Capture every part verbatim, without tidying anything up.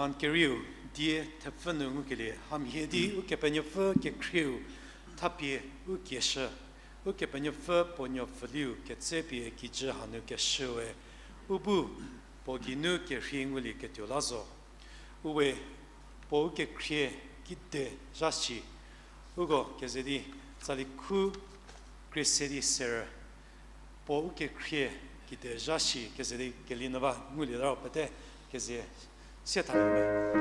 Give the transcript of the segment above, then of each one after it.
Johan kerieu die thepfü nu ngukelie, hamhie di Ukepenuopfü kekhrieu thapie u kieshü, Ukepenuopfü puo nuopfüliu ketsepie kijü hanu keshüe, u bu puo geinu kerhei ngulieketuo la zo. Uwe puo u kekhrie kide zha shi, uko keze di tsali khu krie se di serü, puo u kekhrie kide zha shi keze di kelinyü ba ngulie liro pete keze sie thalie me.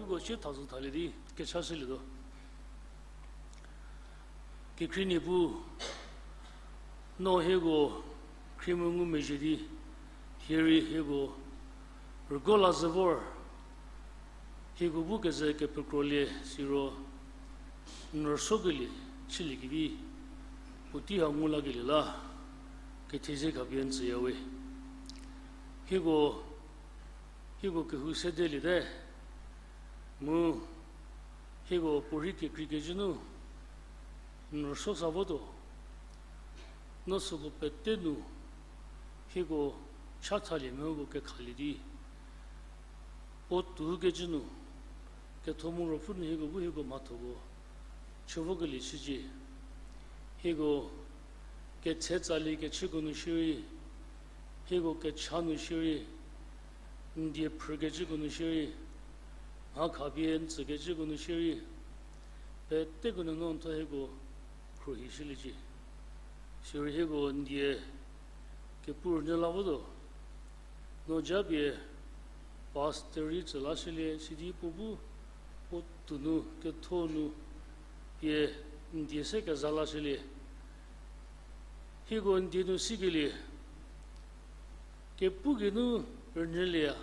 Uko sie thazü thalie di kechashülietuo. Kekhrie Niepuu, no hieko khrie mu ngumezhie di, hie rei hieko rügo la zhü vor, hieko bu keze kepekrolie siro, n rüsokelie chüliekevi, puotei ha ngu lakelie la, kethezie khapie n tsüyawe. Hieko, hieko kehou sedeliete, mu hieko puorhi kekreikecü nu, n rüso sa votuo, no süko pete nu, hieko chathalie mu hieko kekhalie di, puo tuokecü nu, ketho mu ruopfü nu hieko bu hieko mhathoko chü vokelie chücie. Hieko ketsetsali kechüko nu shierei, hieko kecha nu shierei, n die phrükecüko nu shierei, mha khapie n tsükecüko nu shierei, peteko nu no n thuo hieko khruohishüliecie. Sirei hieko n die kepu rünyü la votuo, no japie Pastor rei tsü lashülie, sidi puo bu puo tounu ketho nu pie n die se keza lashülie. Hieko n die nu sikelie, kepu geinu rünyülieya,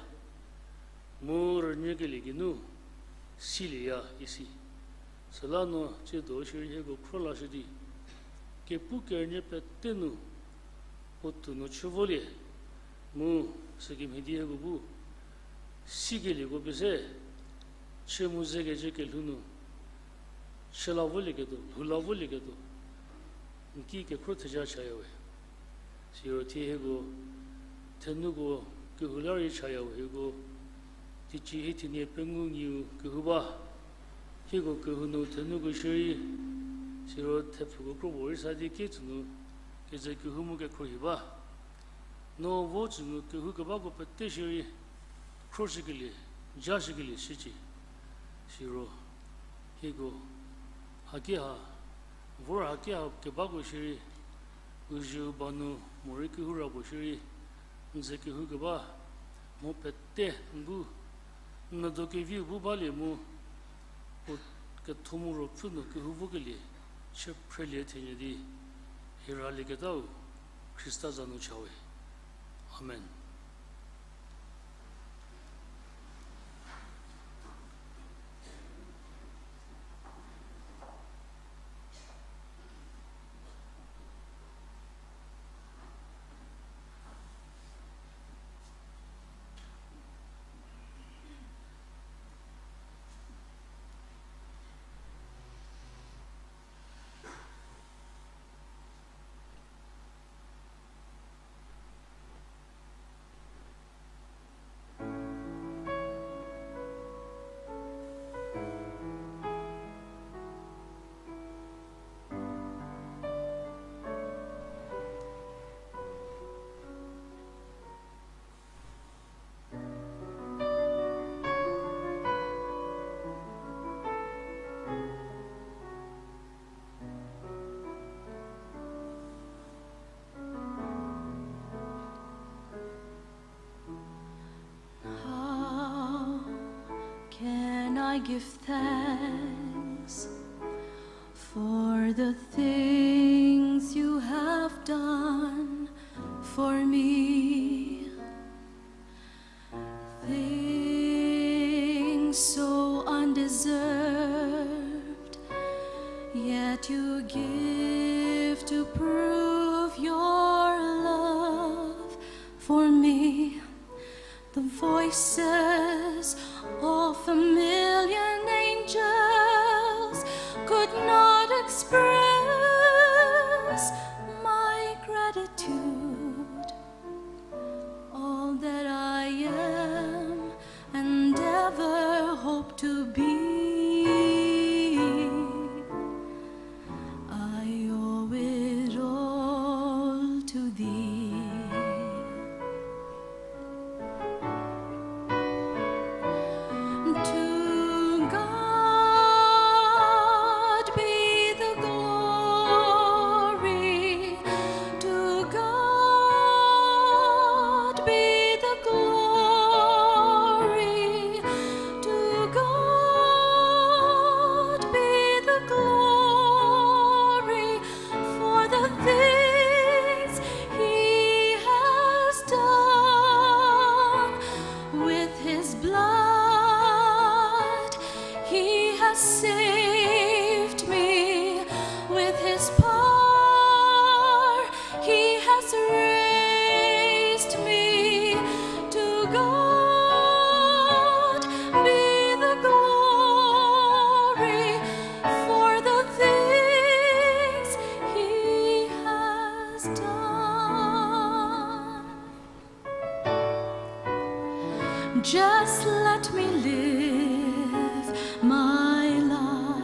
mu rünyükelie geinu silieya isi. Süla no tsiedo shierei hieko khro lashü di, kepu kerünyü pete nu puo tounu chü volie, mu sükemhie di hieko bu sikelieko pie se, chü mu zekecü kelhou nu chü la volieketuo, lhou la volieketuo, n ki kekhro theja chaya we. Siro thie hieko thenuko kehou la rei chaya we, hieko teicie hie thenie pengou nyieu kehou ba. Hieko kehou nu thenuko shierei, siro thepfuko kro puo rei sa di kie tsü nu keze kehou mu kekhruohi ba. No vo tsü nu kehou kebako pete shierei khroshükelie, jashükelie shücie. Siro hieko haki ha, vor haki ha kebako shierei, u zhü u ba nu morei kehou ra puo shierei, n ze kehou keba, mu pete n bu n medo keviu bu balie mu, puo ketho mu ruopfü nu kehou vokelie chü phrelie thenyü di, hie ralieketau Khrista za nu cha we. Amen. How can I give thanks for the things you have done for me? Things so undeserved, yet you give to prove your love for me. The voices of a million angels could not express my gratitude. All that I am and ever hope to be, I owe it all to thee. To God be the glory, to God be the glory, to God be the glory for the things he has done. With his blood, he has saved me. With his power, he has raised me. To God be the glory for the things he has done. Just let me live my life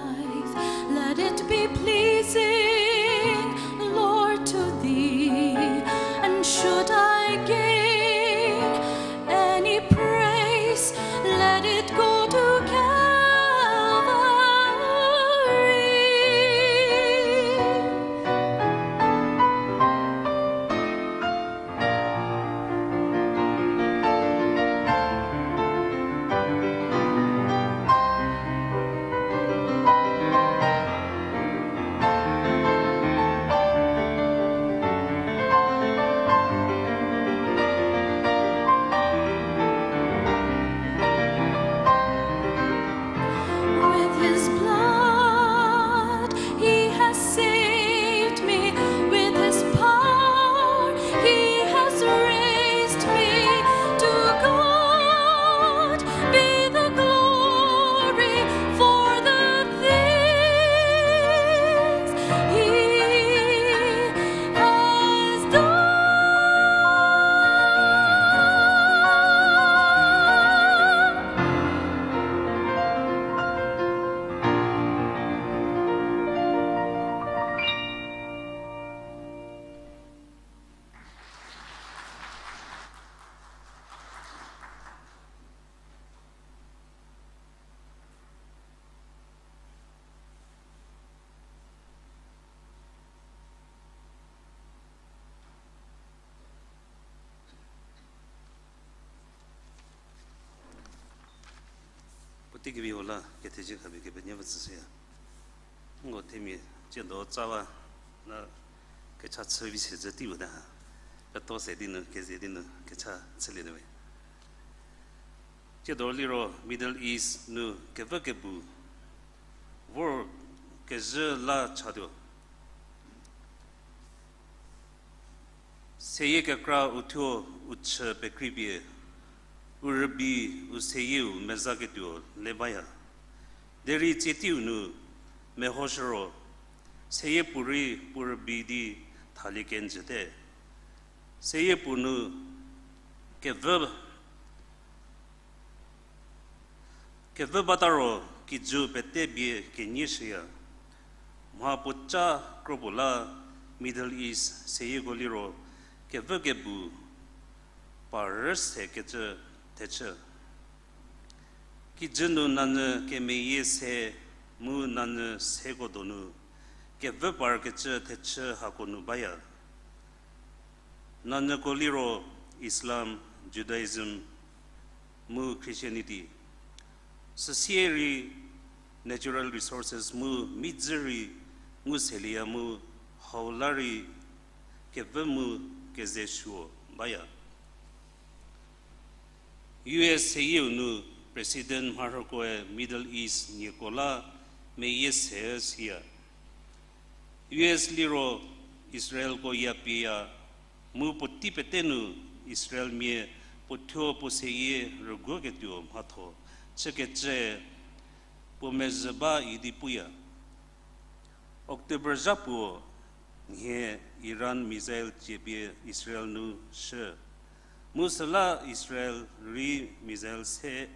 Teikeviko la kethezie khapie Kepenuopfü tsüshüya. Nko themia tsiedo tsa ba, na kecha chü vi se zhü teiu te ha. Peto se di nu, keze di nu, kecha chülie te we. Tsiedo liro Middle East nu kevü kebu vor kezhü la chatuo. Seyie kekra uthuo u chü pekreipie, u rübei u seyieu mezha ketuo le baya. Derei tsie teiu nu mehoshü ro, seyie puorei puo rübei di thalie kenjüte. Seyie puo nu kevü, kevü bata ro kijü pete bie kenie shüya. Mha puoca kropuo la Middle East seyieko liro kevü kebu pa rüse kecü thechü. Kijü nu nanyü kemeyie se mu nanyü seko donu kevü par kecü thechü hako nu baya. Nanyüko liro Islam, Judaism, mu Christianity. Süsie rei natural resources mu midzü rei ngu selieya mu hau la rei kevü mu keze suo baya. U S seyieu nu President mharhükoe Middle East nieko la meyie se siya. U S liro Israelko yapieya mu puotei pete nu Israelmia puothuo puo seyie rüguoketuo mhatho chükecü puo mezhü ba idi puya. October zha puo nhie Iran missile cie pie Israel nu shü. Mu süla Israel rei missile se,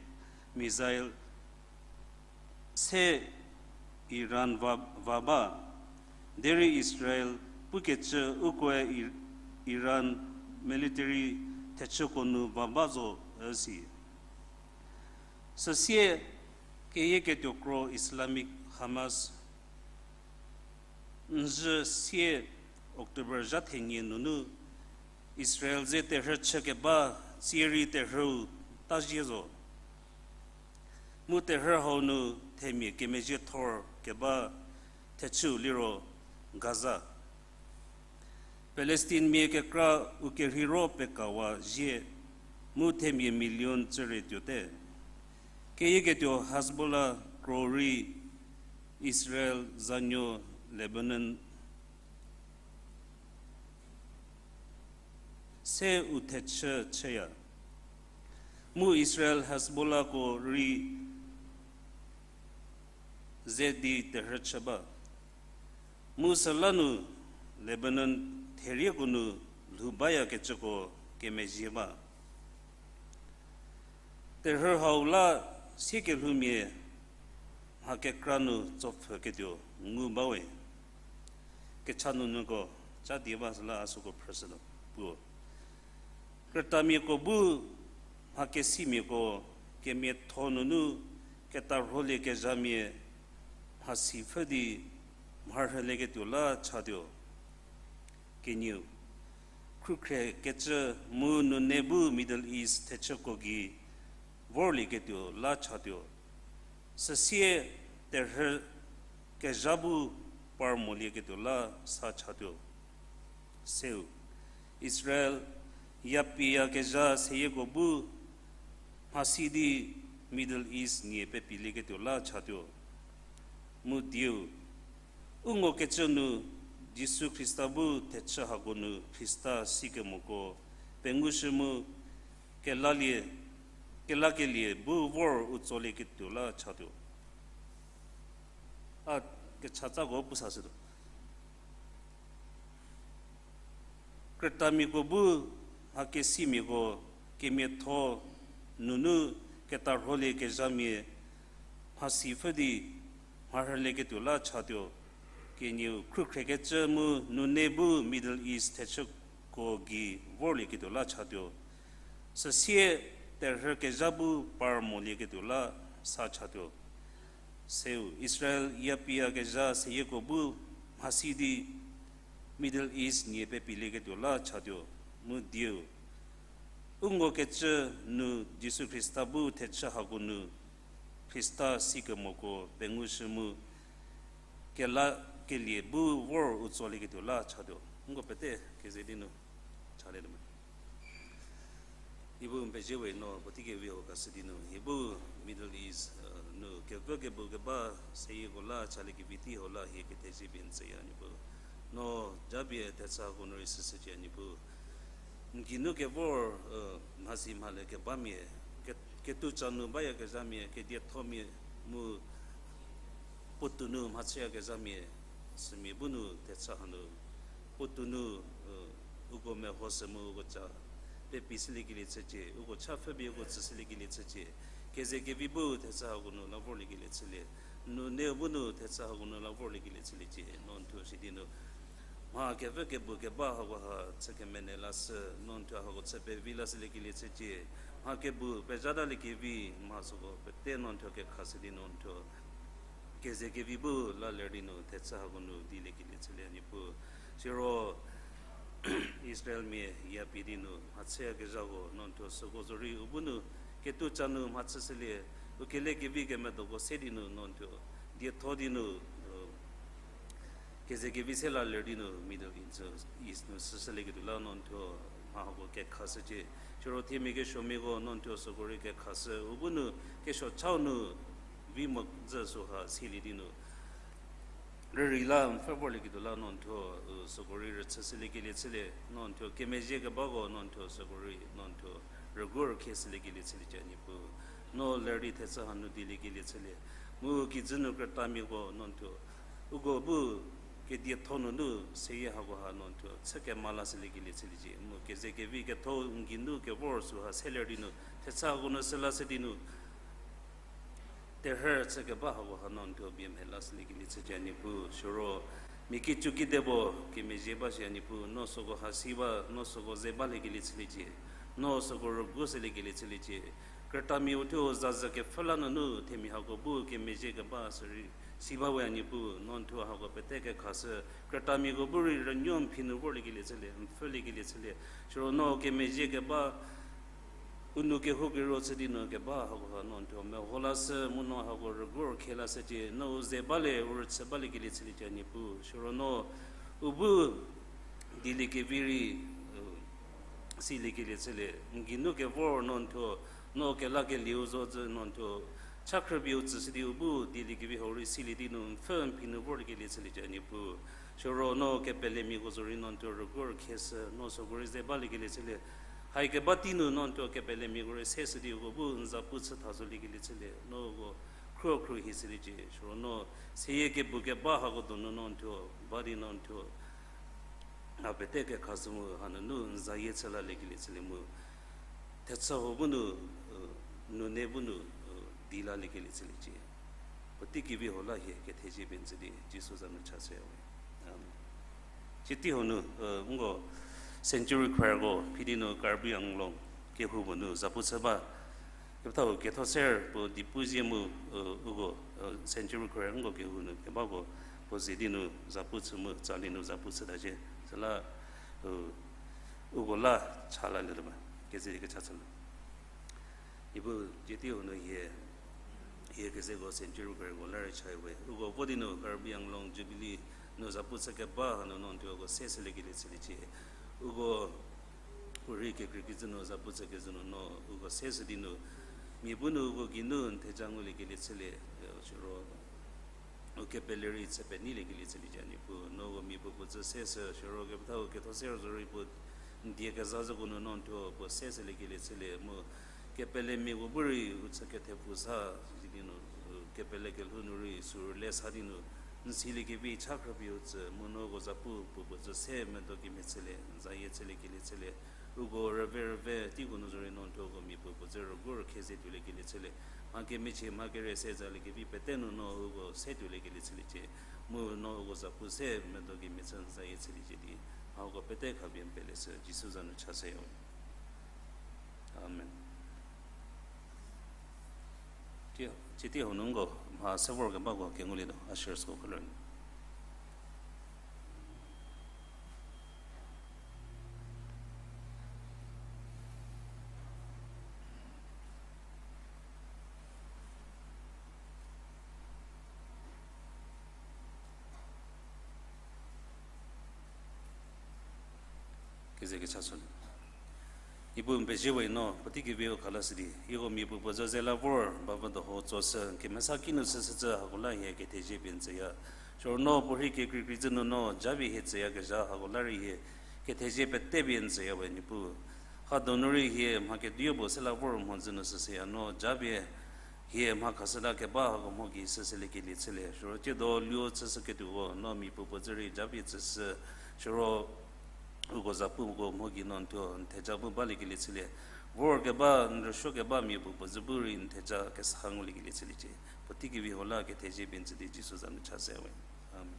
missile se Iran va, va ba. Derei Israel pukecü ukoe I-, Iran military thechüko nu va ba zo üsi. Süsie keyieketuo kro Islamic Hamas nzhü sie October zha thenie nunu Israel ze terhü chükeba tsie rei terhüu tazie zo. Mu terhü hau nu themia kemezhie thor keba thechüu liro Gaza. Palestinemia kekra u kerheiro pekawa zie mu themia million tsüre tuote. Keyieketuo Hezbollah kro rei Israel zanuo Lebanon se u thechü chüya. Mu Israel Hezbollahko rei ze di terhü chü ba. Mu süla nu Lebanon therieko nu lhou bayakecüko kemezhie ba. Terhü hau la siekelhoumia mha kekra nu tsopfhüketuo ngu bawe. Kecha nunuko ca die ba süla a süko phrüshütuo puo. Krütamiako bu mha kesimiako kemiatho nunu ketarholie kezhamia mhasi pfhü di mharhülieketuo la chatuo. Kenieu, khrükhrekecü mu nune bu Middle East thechüko gei vorlieketuo la chatuo. Süsie terhü kezha bu par molieketuo la sa chatuo. Seu, Israel yapiyakezha seyieko bu mhasi di Middle East nie pepilieketuo la chatuo. Mu dieu, u ngokecü nu Jisu Khrista bu thechü hako nu Khrista sikemoko pengushü mu kelalie, kelakelie bu vor u tsolieketuo la chatuo. A kechatsa ko pusashütuo. Krütamiako bu mha kesimiako kemiatho nunu ketarholie kezhamia mhasi pfhü di mharhülieketuo la chatuo. Kenieu, khrükhrekecü mu nune bu Middle East thechüko gei vorlieketuo la chatuo. Süsie terhü kezha bu par molieketuo la sa chatuo. Seu, Israel yapiyakezha seyieko bu mhasi di Middle East nie pepilieketuo la chatuo. Mu dieu, u ngokecü nu Jisu Khrista bu thechü hako nu Khrista sikemoko pengushü mu kelakelie bu vor u tsolieketuo la chatuo. Nko pete keze di nu chalietuo me. Niepuu n pezie we no puotei kevi hau khashü di nu, hie bu Middle East, uh, nu kevü kebu keba seyieko la chaliekevi tei hau la hie kethezie pie n tsüya Niepuu. No japie thechako nu rei süshücie Niepuu. N geinu kevor, uh, mhasi mhale kebamia, ke-, ketuca nu bayakezhamia, kediethomia mu puotou nu mhachüyakezhamia, sümia bu nu thecha hanu puotou nu, uh, uko mehoshü mu uko ca pepi shüliekelie chücie, uko cha pfhüpie uko tsüshüliekelie chücie, keze kevi bu thecha hako nu la vorliekelie chülie, nuneu bu nu thecha hako nu la vorliekelie chüliecie, no n thuo shi di nu mha kevü kebu keba hako ha chü kemene lashü, no n thuo hako chü pevi lashüliekelie chücie, mha kebu pezhataliekevi mha süko pete no n thuo kekhashü di no n thuo keze kevi bu la ler di nu thecha hako nu dieliekelie chülie Niepuu. Siro Israelmia ya pie di nu mhachüyakezhako no n thuo süko zorei u bu nu ketuca nu mhachüshülie, u kele kevi kemedoko se di nu no n thuo dietho di nu, uh, keze kevi se la ler di nu Middle East, East nu süshülieketuo la no n thuo mha hako kekhashücie. Siro thiemia kesuomiako no n thuo süko rei kekhashü, u bu nu kesuo chau nu vi mozü süha silie di nu rürei la n pfhü vorlieketuo la no n thuo, uh, süko rei rüchüshüliekelie chülie, no n thuo kemezhie kebako no n thuo süko rei no n thuo rüguo rükhie shüliekelie chüliecie Niepuu. No ler di thecha hanu dieliekelie chülie, mu kijü nu krütamiako no n thuo uko bu kedietho nunu seyie hako ha no n thuo chü kema lashüliekelie chüliecie, mu keze kevi ketho n geinu kevor süha se ler di nu thecha hako nu sü lashü di nu terhü chü keba hako ha no n thuo bie mhie lashüliekelie chücie Niepuu. Siro mia kicu kedipuo kemezhie ba shie Niepuu, no süko hasi ba, no süko ze baliekelie chüliecie, no süko rüguo shüliekelie chüliecie. Krütamiau thuo zazü kepfhü la nunu themia hako bu kemezhie keba sürei si ba we Niepuu, no n thuo hako pete kekhashü, krütamiako bu rei rünuo n phi nu vorliekelie chülie, n pfhüliekelie chülie. Siro no kemezhie keba u nou kehou kero chü di nu keba hako ha no n thuo meho lashü, mu no hako rüguo rükhie lashücie, no u ze balie, u rüchü baliekelie chüliecie Niepuu. Siro no u bu dieliekevi rei, uh, siliekelie chülie, n geinu kevor no n thuo, no kelakelieu zo zü no n thuo cha khrüpie u tsüshü di u bu dieliekevi hau rei silie di nu n pfhü n phi nu vorliekelie chüliecie Niepuu. Siro no kepelemiako zorei no n thuo rüguo rükhie shü, no süko rei ze baliekelie chülie. Hai keba tei nu no n thuo kepelemiako rei seshü di uko bu n zapu chü tha zoliekelie chülie, no uko khruokhru hi shüliecie. Siro no seyie kebu keba hako donu no n thuo ba di no n thuo a pete kekhashü mu hanunu n zayie chü laliekelie chülie mu thecha hau bu nu, uh, nune bu nu, uh, di laliekelie chüliecie. Puotei kevi hau la hie kethezie pie n tsü di Jisu za nu chashüya we. Amen. Sitei hau nu, uh, nko Century Choirko phi di nu Karbi Anglong kehou puo nu zapu chü ba. Kepethau Kethoser puo di pu zie mu, uh, uko, uh, Century Choir nko kehou nu kebako puo ze di nu zapu chü mu tsali nu zapu chüta zie. Süla, uh, uko la cha lalietuo ba, keze kecha chü nu. Niepuu, sitei hau nu hie, hie kezeko Century Choirko la rei chaya we. Uko vo di nu Karbi Anglong Jubilee nu zapu chü keba hanu no n thuo uko seshüliekelie chüliecie. Uko puorei kekreikecü nu zapu chü kezü nu no uko seshü di nu mia bu nu uko geinu n theja nguliekelie chülie, uh, siro u kepele rei chü penyiliekelie chüliecie Niepuu. No uko mia puo puo tsü seshü, siro kepethau Kethoser zorei puo n die keza züko nu no n thuo puo seshüliekelie chülie mu kepelemiako bu rei u chü kethepfu sa di nu, uh, kepele kelhou nu rei sü rüle sa di nu n siliekevi cha khrüpie u tsü mu no uko zapu puo puo tsü se medo kemhie chülie, n zayie chüliekelie chülie. Uko rüve rüve teiko nu zorei no n thuo uko mia puo puo tsü rüguo rükhie ze tuoliekelie chülie. Mha kemechie mha kere se zaliekevi pete nu no uko se tuoliekelie chüliecie. Mu no uko zapu se medo kemhie chü n zayie chüliecie di mha uko pete khapie n peleshü Jisu za nu chashüya we. Amen. Sitei hau nu nko mha se vorkebako kengulietuo, ushersko khuler. ze kecha sülie. Niepuu n pezie we no, puotei kevi u khala sidi, hieko mia puo puo zo ze la vor, bavü doho tsoshü, kemesa kinu süsücü hako la hie kethezie pie n tsüya. Siro no puorhi kekreikrei zhü nu no, japie hie tsüyakezha hako la rei hie kethezie pete pie n tsüya we Niepuu. Ha donu rei hie mha kedipuo se la vor mhodzü nu süsüya no, japie hie mha khashüta keba hako mho gei süsüliekelie chülie. Siro tsiedo luo chüshüketuoko no mia puo puo zo rei japie tsüshü, siro uko zapuko mho gei no n thuo n theja bu baliekelie chülie. Vorkeba, n rüsuokeba mia puo puo zo bu rei n theja kesa nguliekelie chüliecie. Puotei kevi hau la kethezie pie n tsü di Jisu za nu chashü we. Amen.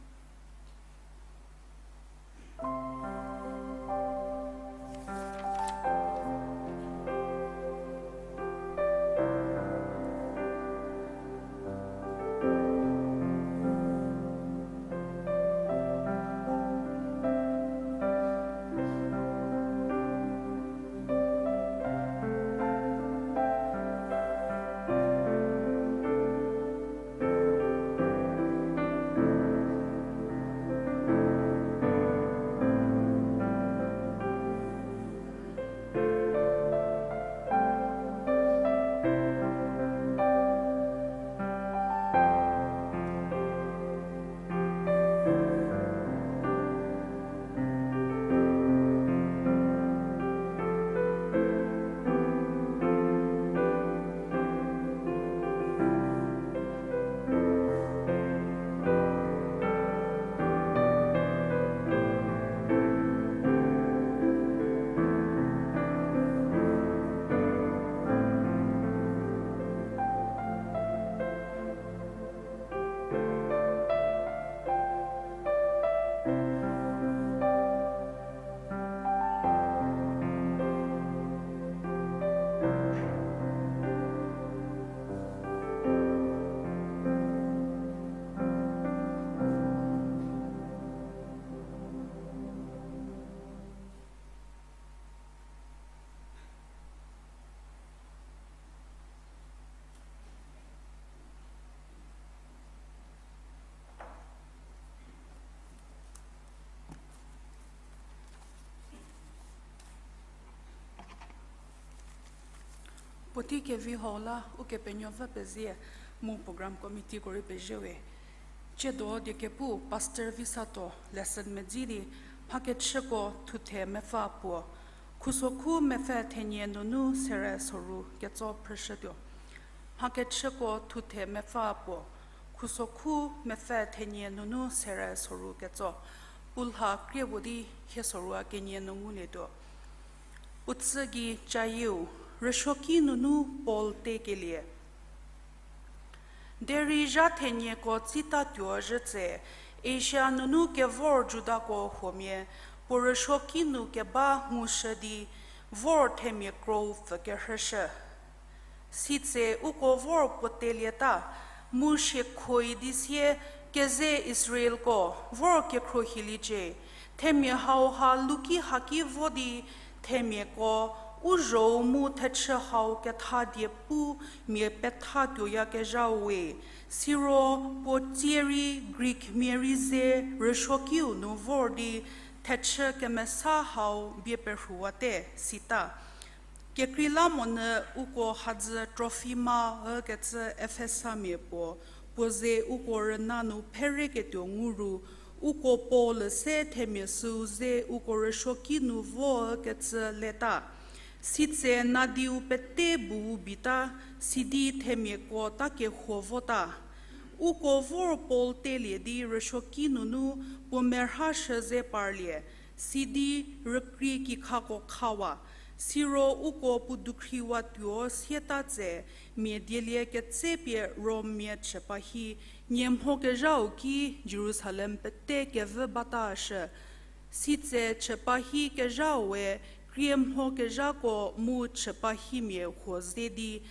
Puotei kevi hau la Ukepenuopfü pezie mu program committeeko rei pezie we. Tsiedo diekepu Pastor Visato lesson medzi di mhakechüko thuthe mepfü puo, khusokhu mepfü thenie nunu sere soru ketso phrüshütuo. Mhakechüko thuthe mepfü puo, khusokhu mepfü thenie nunu sere soru ketso, pulha krie puo di hie sorua kenie nu ngulietuo. Puotsü gei cayieu, rüsuoki nunu Paul tekelie. Derei zha thenieko tsitatuo zhütse, Asia nunu kevor Judako huomia, puo rüsuoki nu keba ngushü di, vor themia krou pfü kerhüshü. Sitse uko vor puo telieta, mu siekhoui di sie keze Israelko vor kekhruohiliecie, themia hauha luki haki vo di themiako u zhou mu thechü hau ketha die pu mia pethatuoyakezhau we, siro puo tsie rei Greekmia rei ze rüsuokiu nu vor di thechü kemesa hau bie perhuwate, sita. Kekreilamonyü uko hadzü Trofima ükecü Efesamia puo, puo ze uko rüna nu phereketuo ngu ru, uko Paul se themia süu ze uko rüsuoki nu vo ükecü leta. Sitse nadiu pete bu bita, sidi themiako ta kehuo vota. Uko vor Paul telie di rüsuoki nunu puo merhashü ze parlie, sidi rükrie kikhako khawa, siro uko puo dukhriwatuo sieta tse mia dielie ketsepie Rommia chüpahi, nie mhokezhau ki Jerusalem pete kevü batashü. Sitse chüpahi kezhaue krie mhokezhako mu chüpahimia huo ze di,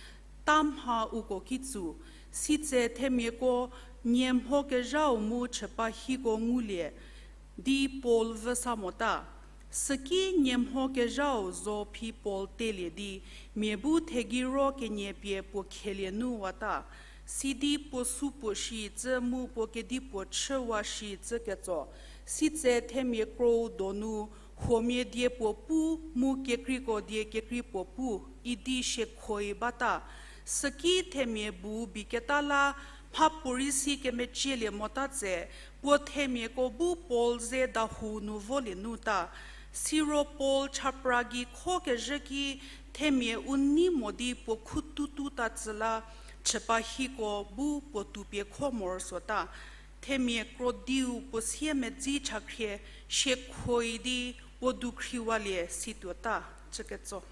ta mha uko ki tsu, sitse themiako nie mhokezhau mu chüpahiko ngulie di Paul vü sa mota. Süki nie mhokezhau zo phi Paul telie di, mia bu thegiro kenie pie puo khelie nu wata. Sidi puo su puo shicü mu puo kedipuo chüwa shicü ketso. Sitse themia krou donu phomia die puo pu, mu kekreiko die kekrei puo pu, idi shiekhoi bata. Süki themia bu biketa la, mhapuorei si kemecielie mota tse, puo themiako bu Paul ze dahou nu volie nu ta. Siro Paul chapra gei kho kezhü ki, themia u nei mo di puo khututu ta tsü la, chüpa hiko bu puo toupie kho morosuo ta. Themia krodiu puo sie medzi chakhrie, shiekhoi di puo dukhriwalie situo ta. Chüketso.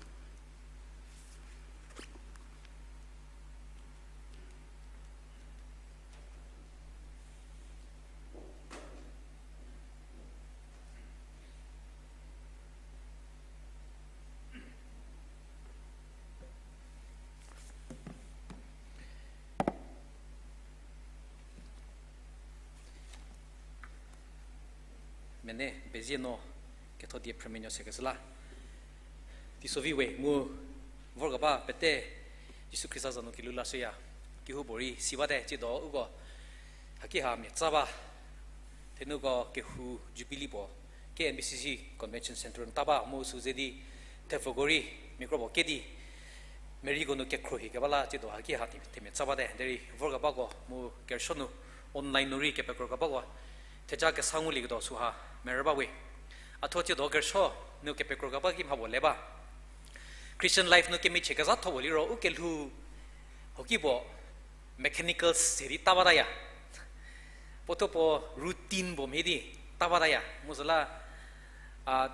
Mene bezie no ketho die phrümenuo sekeshü la. Teisovi we mu vorkeba pete Jisu Khrista za nu kelhou lashüya. Kehoupuorei si bate, tsiedo uko haki ha mia tsa ba. Thenuko kehou Jubilee puo ke N B C C Convention Centre nu ta ba mu sü ze di thepfuko rei mia kro puo ke di meriko nu kekhruohi keba la tsiedo haki ha themia tsa bate. Derei vorkebako mu kerüsuo nu online nu rei kepekrokebako theja kesa ngulieketuo süha merü ba we. A thuo tsiedo kerüsuo nu kepekrokeba ki mha puo le ba. Christian life nu kemichie kezhatho puo liro u kelhou hoki puo mechanical se di ta bataya. Puo thuo puo routine puo mhie di ta bataya. Mu süla, a,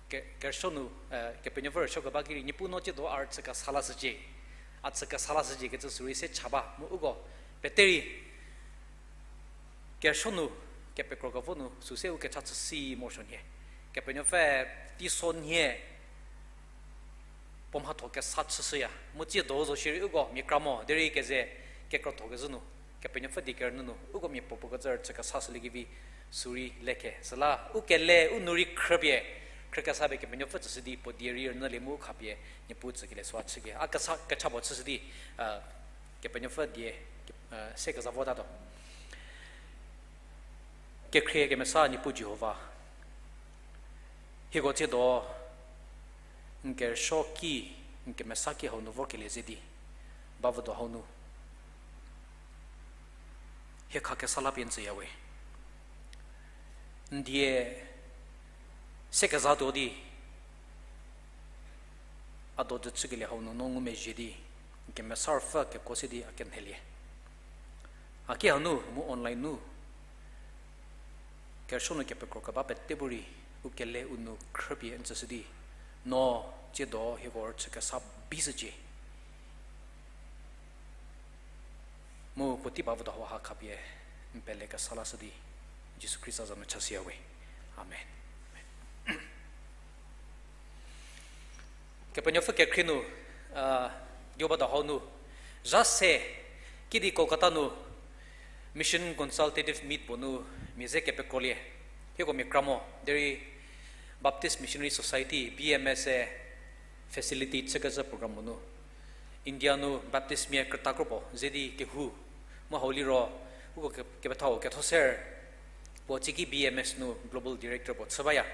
ke-, kerüsuo nu, e, Kepenuopfü rüsuokeba ki rei, Niepuu no tsiedo a rüchü kesa lashücie. A chü kesa lashücie kecü sürei se cha ba. Mu uko pete rei kerüsuo nu, kepekrokevo nu, süse u kecha chü si morosuo nhie. Kepenuopfü teiso nhie puo mhatho kesa chüshüya. Mu tsiedo zo shierei uko mia kra mo, derei keze kekrotho kezhü nu, Kepenuopfü die kerünyünunu, uko mia puopuo kecü rüchü kesa shüliekevi sürei lekhe. Süla u kele u nu rei khrüpie, khrükesa pie Kepenuopfü tsüshü di puo die rei rünyülie mu u khapie Niepuu tsükelie süha chüke. A kesa, kecha puo chüshü di, a, Kepenuopfü die, ke-, e, se keza votatuo. Kekhrie kemesa Niepuu Jihova, hieko tsiedo n kerüsuo ki, n kemesa ki hau nu vorkelie ze di bavüdo hau nu hie khakesa la pie n tsüya we. N die se kezatuo di a do jü chükelie hau nu no ngumezhie di n kemesa ruopfü kekuo se di a kenhelie. A ki hanu mu online nu kerüsuo nu kepekrokeba pete bu rei u kele u nu khrüpie n tsüshü di, no tsiedo hieko rüchü kesa bishücie. Mu puotei bavüdo hau ha khapie n pele kesa lashü di Jisu Khrista za nu chashüya we. Amen. Kepenuopfü kekhrie nu, a, dio bado hau nu, zha se, kidi Kolkata nu Mission Consultative Meet puo nu mia ze kepekrolie. Hieko mia kra mo, derei Baptist Missionary Society, B M S-e facilitate chükezhü program puo nu India nu Baptistmia krüta kropuo ze di kehou, mu hau liro uko ke-, kepethau ketho ser puo tsiki B M S nu Global Director puo chü baya.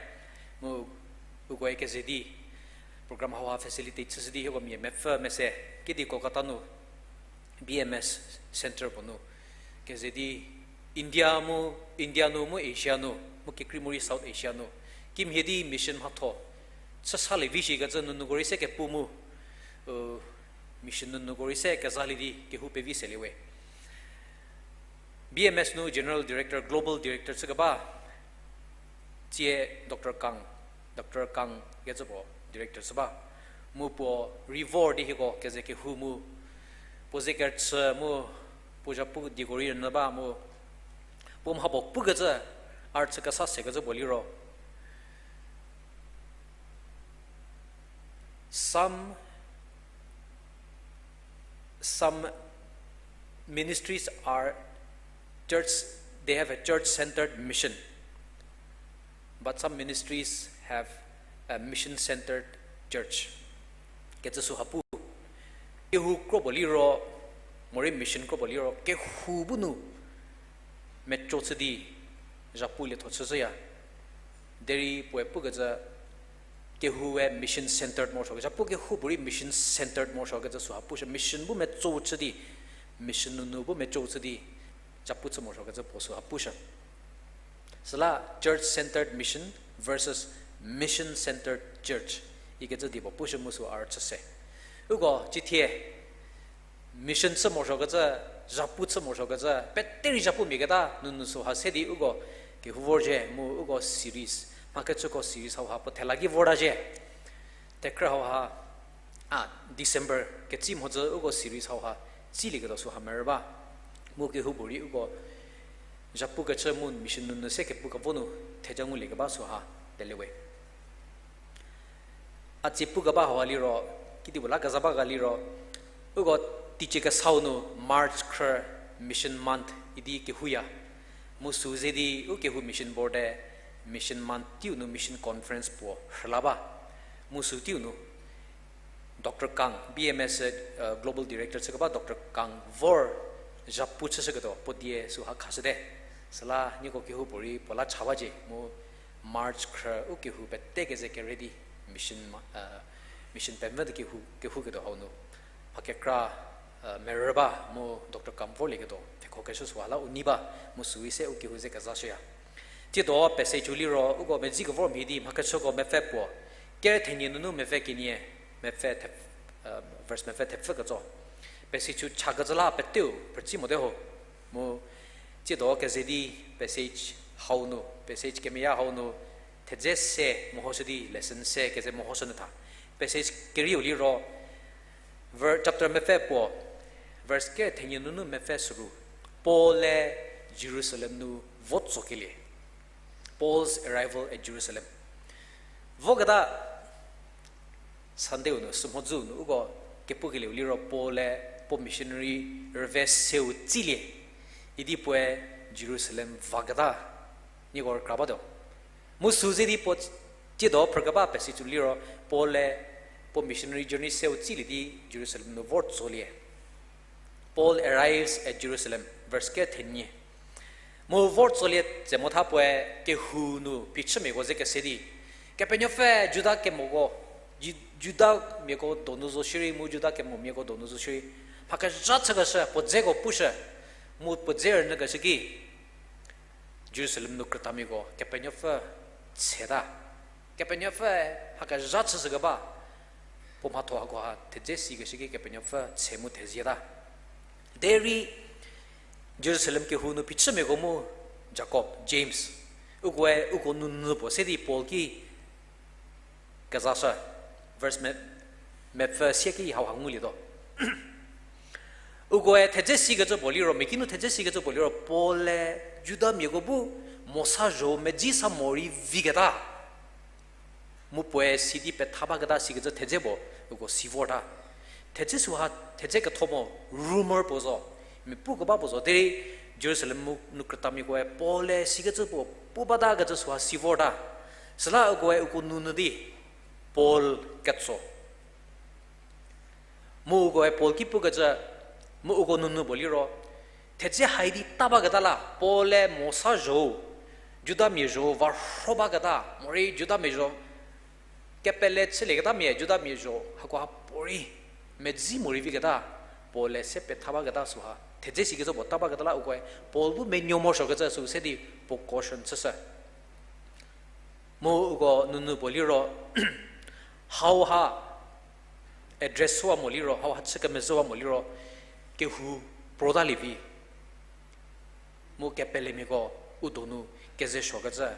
Mu ukoe keze di program hauha facilitate chüshü di hieko mia mepfü mese, kidi Kolkata nu B M S Centre puo nu keze di India mu, India nu mu Asia nu, mu kekrei morei South Asia nu kimhie di mission mhatho chü salie vi shikecü nunuko rei se kepu mu, u, mission nunuko rei se kezalie di kehou pevi selie we. B M S nu General Director, Global Director chükeba, tsie Doctor Kang, Doctor Kang kecü puo Director chü ba. Mu puo rei vor di hieko keze kehou mu, puo ze kerüchü mu, puo zhapu dieko rei rünyü ba mu, puo mha puo pukecü, a rüchü kesa sekecü puo liro, Some, some ministries are church, they have a church-centered mission, but some ministries have a mission-centered church. Kecü sü ha pu. Kehou kro puo liro, morei mission kro puo liro, kehou bu nu meco chü di, zhapu lietho chüshüya. Derei puoe pukecü, kehoue mission centered morosuokecü, puo kehoupuorei mission centered morosuokecü süha pushü, mission bu meco chü di, mission nunu bu meco chü di, zhapu chü morosuokecü puo süha pushü. Süla church centered mission versus mission centered church ikecü di puo pushü mu sü a rüchü se. Uko cithie mission chü morosuokecü, zhapu chü morosuokecü, pete rei zhapumia keta nunu süha se di uko kehou vorzhie mu uko series, mhakechüko series hauha puo thela ki vorta zhie. Tekhrü hauha, a, December ketsi mhodzü uko series hauha tsilieketuo süha merü ba. Mu kehoupuorei uko zhapukecü mu mission nunu se kepu kevo nu theja nguliekeba süha pelewe. A tsie pukeba hauha liro, kedipuo la keza ba ga liro, uko teicie kesau nu March khrü Mission Month idi kehouya. Mu sü ze di u kehou mission board-e Mission Month teiu nu mission conference puo rhüla ba. Mu sü teiu nu Doctor Kang, B M S, Global Director chükeba Doctor Kang vor zhapu chüshüketuo puo die süha khashüte. Süla nieko kehoupuorei puo la cha bacie mu March khrü u kehou pete keze kere di mission, mission pemvü di kehou, kehouketuo hau nu mha kekra merü ba mu Doctor Kang vorlieketuo thekhokeshü süha la u nei ba, mu süu se u kehou ze kezashüya. Tsiedo passage-u liro uko medzi kevor mhie di mhakechüko mepfü puo, kere thenie nunu mepfü kenie, mepfü, verse mepfü thepfü ketso. Passage-u chakecü la peteu phrütsi mote ho. Mu tsiedo keze di passage hau nu, passage kemeya hau nu thedze se mehoshü di lesson se keze mehoshü nyü tha. Passage kerieu liro, ver-, chapter mepfü puo, verse kere thenie nunu mepfü soru, Paul-e Jerusalem nu vo tsokelie. Paul's arrival at Jerusalem. Voketa Sunday-u nu, sümhodzüu nu uko kepukelieu liro Paul-e puo missionary rüve seu tsilie, idi puoe Jerusalem vaketa nieko rükra batuo. Mu sü ze di puo tsiedo phrükeba passage-u liro Paul-e puo missionary journey seu tsilie di Jerusalem nu vor tsolie. Paul arrives at Jerusalem, verse kethenie. Mu vor tsolie tse motha puoe kehou nu phichümiako ze kese di, Kepenuopfü Juda kemoko, Ju-, Judamiako donu zo shierei mu Juda kemomiako donu zo shierei, mha kezha chükeshü puo dzeko pushü, mu puo dze rünyükeshü ki Jerusalem nu krütamiako Kepenuopfü tseta. Kepenuopfü mha kezha chüshükeba, puo mhatho hakoha thedze sikeshü ki Kepenuopfü tse mu thezieta. Derei Jerusalem kehou nu phichümiako mu Jakob, James, ukoe uko nunu puo se di Paul ki kezashü, verse me-, mepfü sie ki hauha ngulietuo. Ukoe thedze sikecü puo liro, mia kinu thedze sikecü puo liro, Paul-e Judamiako bu Mosa zho medzi sa morei viketa, mu puoe sidi petha baketa sikecü thedze puo uko si vorta. Thedze süha thedze ketho mo, rumor puo zo, mia pukeba puo zo, derei Jerusalem nu krütamiakoe Paul-e sikecü puo pu batakecü süha si vorta. Süla ukoe uko nunu di Paul ketso. Mu ukoe Paul ki pukecü, mu uko nunu puo liro, thedze hai di ta baketa la, Paul-e Mosa zho, Judamia zho va rho baketa, morei Judamia zho, kepele chülieketamia Judamia zho hakoha puorei medzi morei viketa, Paul-e se petha baketa süha thedze sikecü puo ta baketa la ukoe Paul bu menuo morosuokecü sü se di puo caution chüshü. Mu uko nunu puo liro, hauha address wa mo liro, hauha chü kemezhüwa mo liro, kehou protalie vi. Mu kepelemiako u donu keze suokecü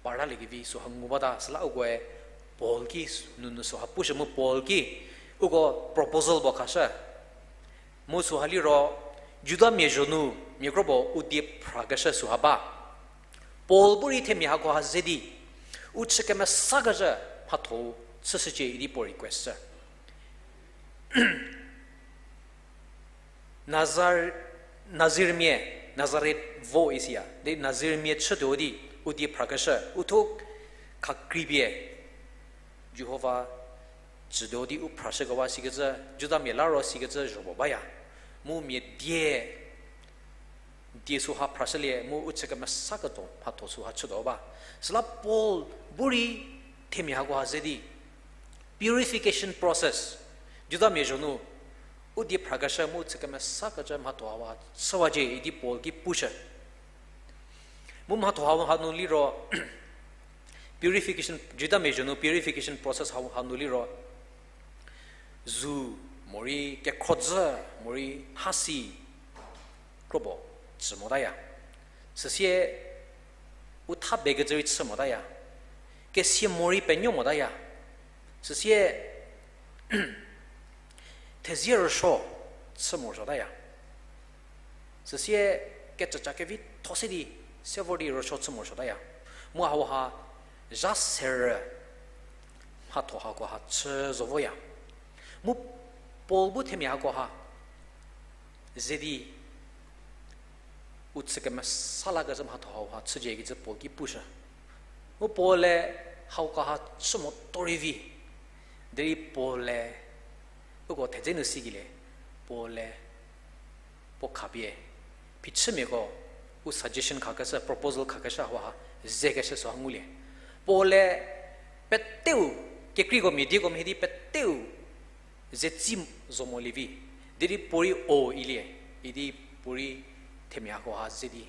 partaliekevi süha ngu bata, süla ukoe Paul ki nunu süha pushü mu Paul ki uko proposal puo khashü. Mu süha liro, Judamia zho nu mia kro puo u die phrakeshü süha ba. Paul bu rei themia hakoha ze di, u chü kemesakecü mhatho-u chüshücie idi puo request chü. Nazar-, Nazirmia, Nazareth vo isiya, de Nazirmia chütuo di u die phrakeshü, uthuo khakreipie Jihova chütuo di u phrashükewa sikecü, Judamia la ro sikecü zho puo baya. Mu mia die die süha phrashülie mu u chü kemesa ketso mhatho süha chütuo ba. Süla Paul bu rei themia hako ha ze di purification process, Judamia zho nu u die phrakeshü mu chü kemesa kecü mhatho hau ha chüwacie idi Paul ki pushü. Mu mhatho hau hanu liro, purification, Judamia zho nu purification process hau hanu liro, zu, morei kekhrodzü, morei nhasi, krobo chü motaya. Süsie u tha bekecü rei chü motaya. Kesia morei penuo motaya. Süsie thezie rüsuo chü morosuotaya. Süsie kecüca kevitho se di, se vor di rüsuo chü morosuotaya. Mu hauha zha serü mhatho hako ha chü zo voya. Mu Paul bu themia hako ha ze di u chü kemesa lakecü mhatho hau ha chücie kecü Paul ki pushü. Mu Paul-e hauko ha chü motorei vi. Derei Paul-e uko thedze nu sikelie, Paul-e puo khapie phichümiako u suggestion khakeshü, proposal khakeshü hauha zekeshü süha ngulie. Paul-e peteu, kekreiko mia dieko mhie di peteu zetsi zo molie vi. Derei puorei o ilie, idi puorei themia hako ha ze di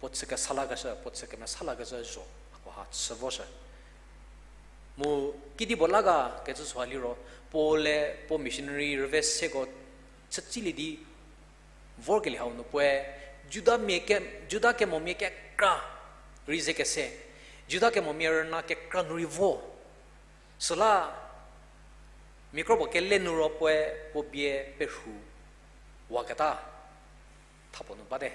puo chü kesa lakeshü, puo chü kemesa lakeshü zho hako ha chü voshü. Mu kedipuo la ga kecü süha liro, Paul-e puo missionary rüve seko chütsilie di vorkelie hau nu puoe Judamia ke, Juda kemomia kekra rei ze kese, Juda kemomia rüna kekra nu rei vo. Süla mia kropuo kele nu ro puoe puo bie perhu waketa thapuo nu bate.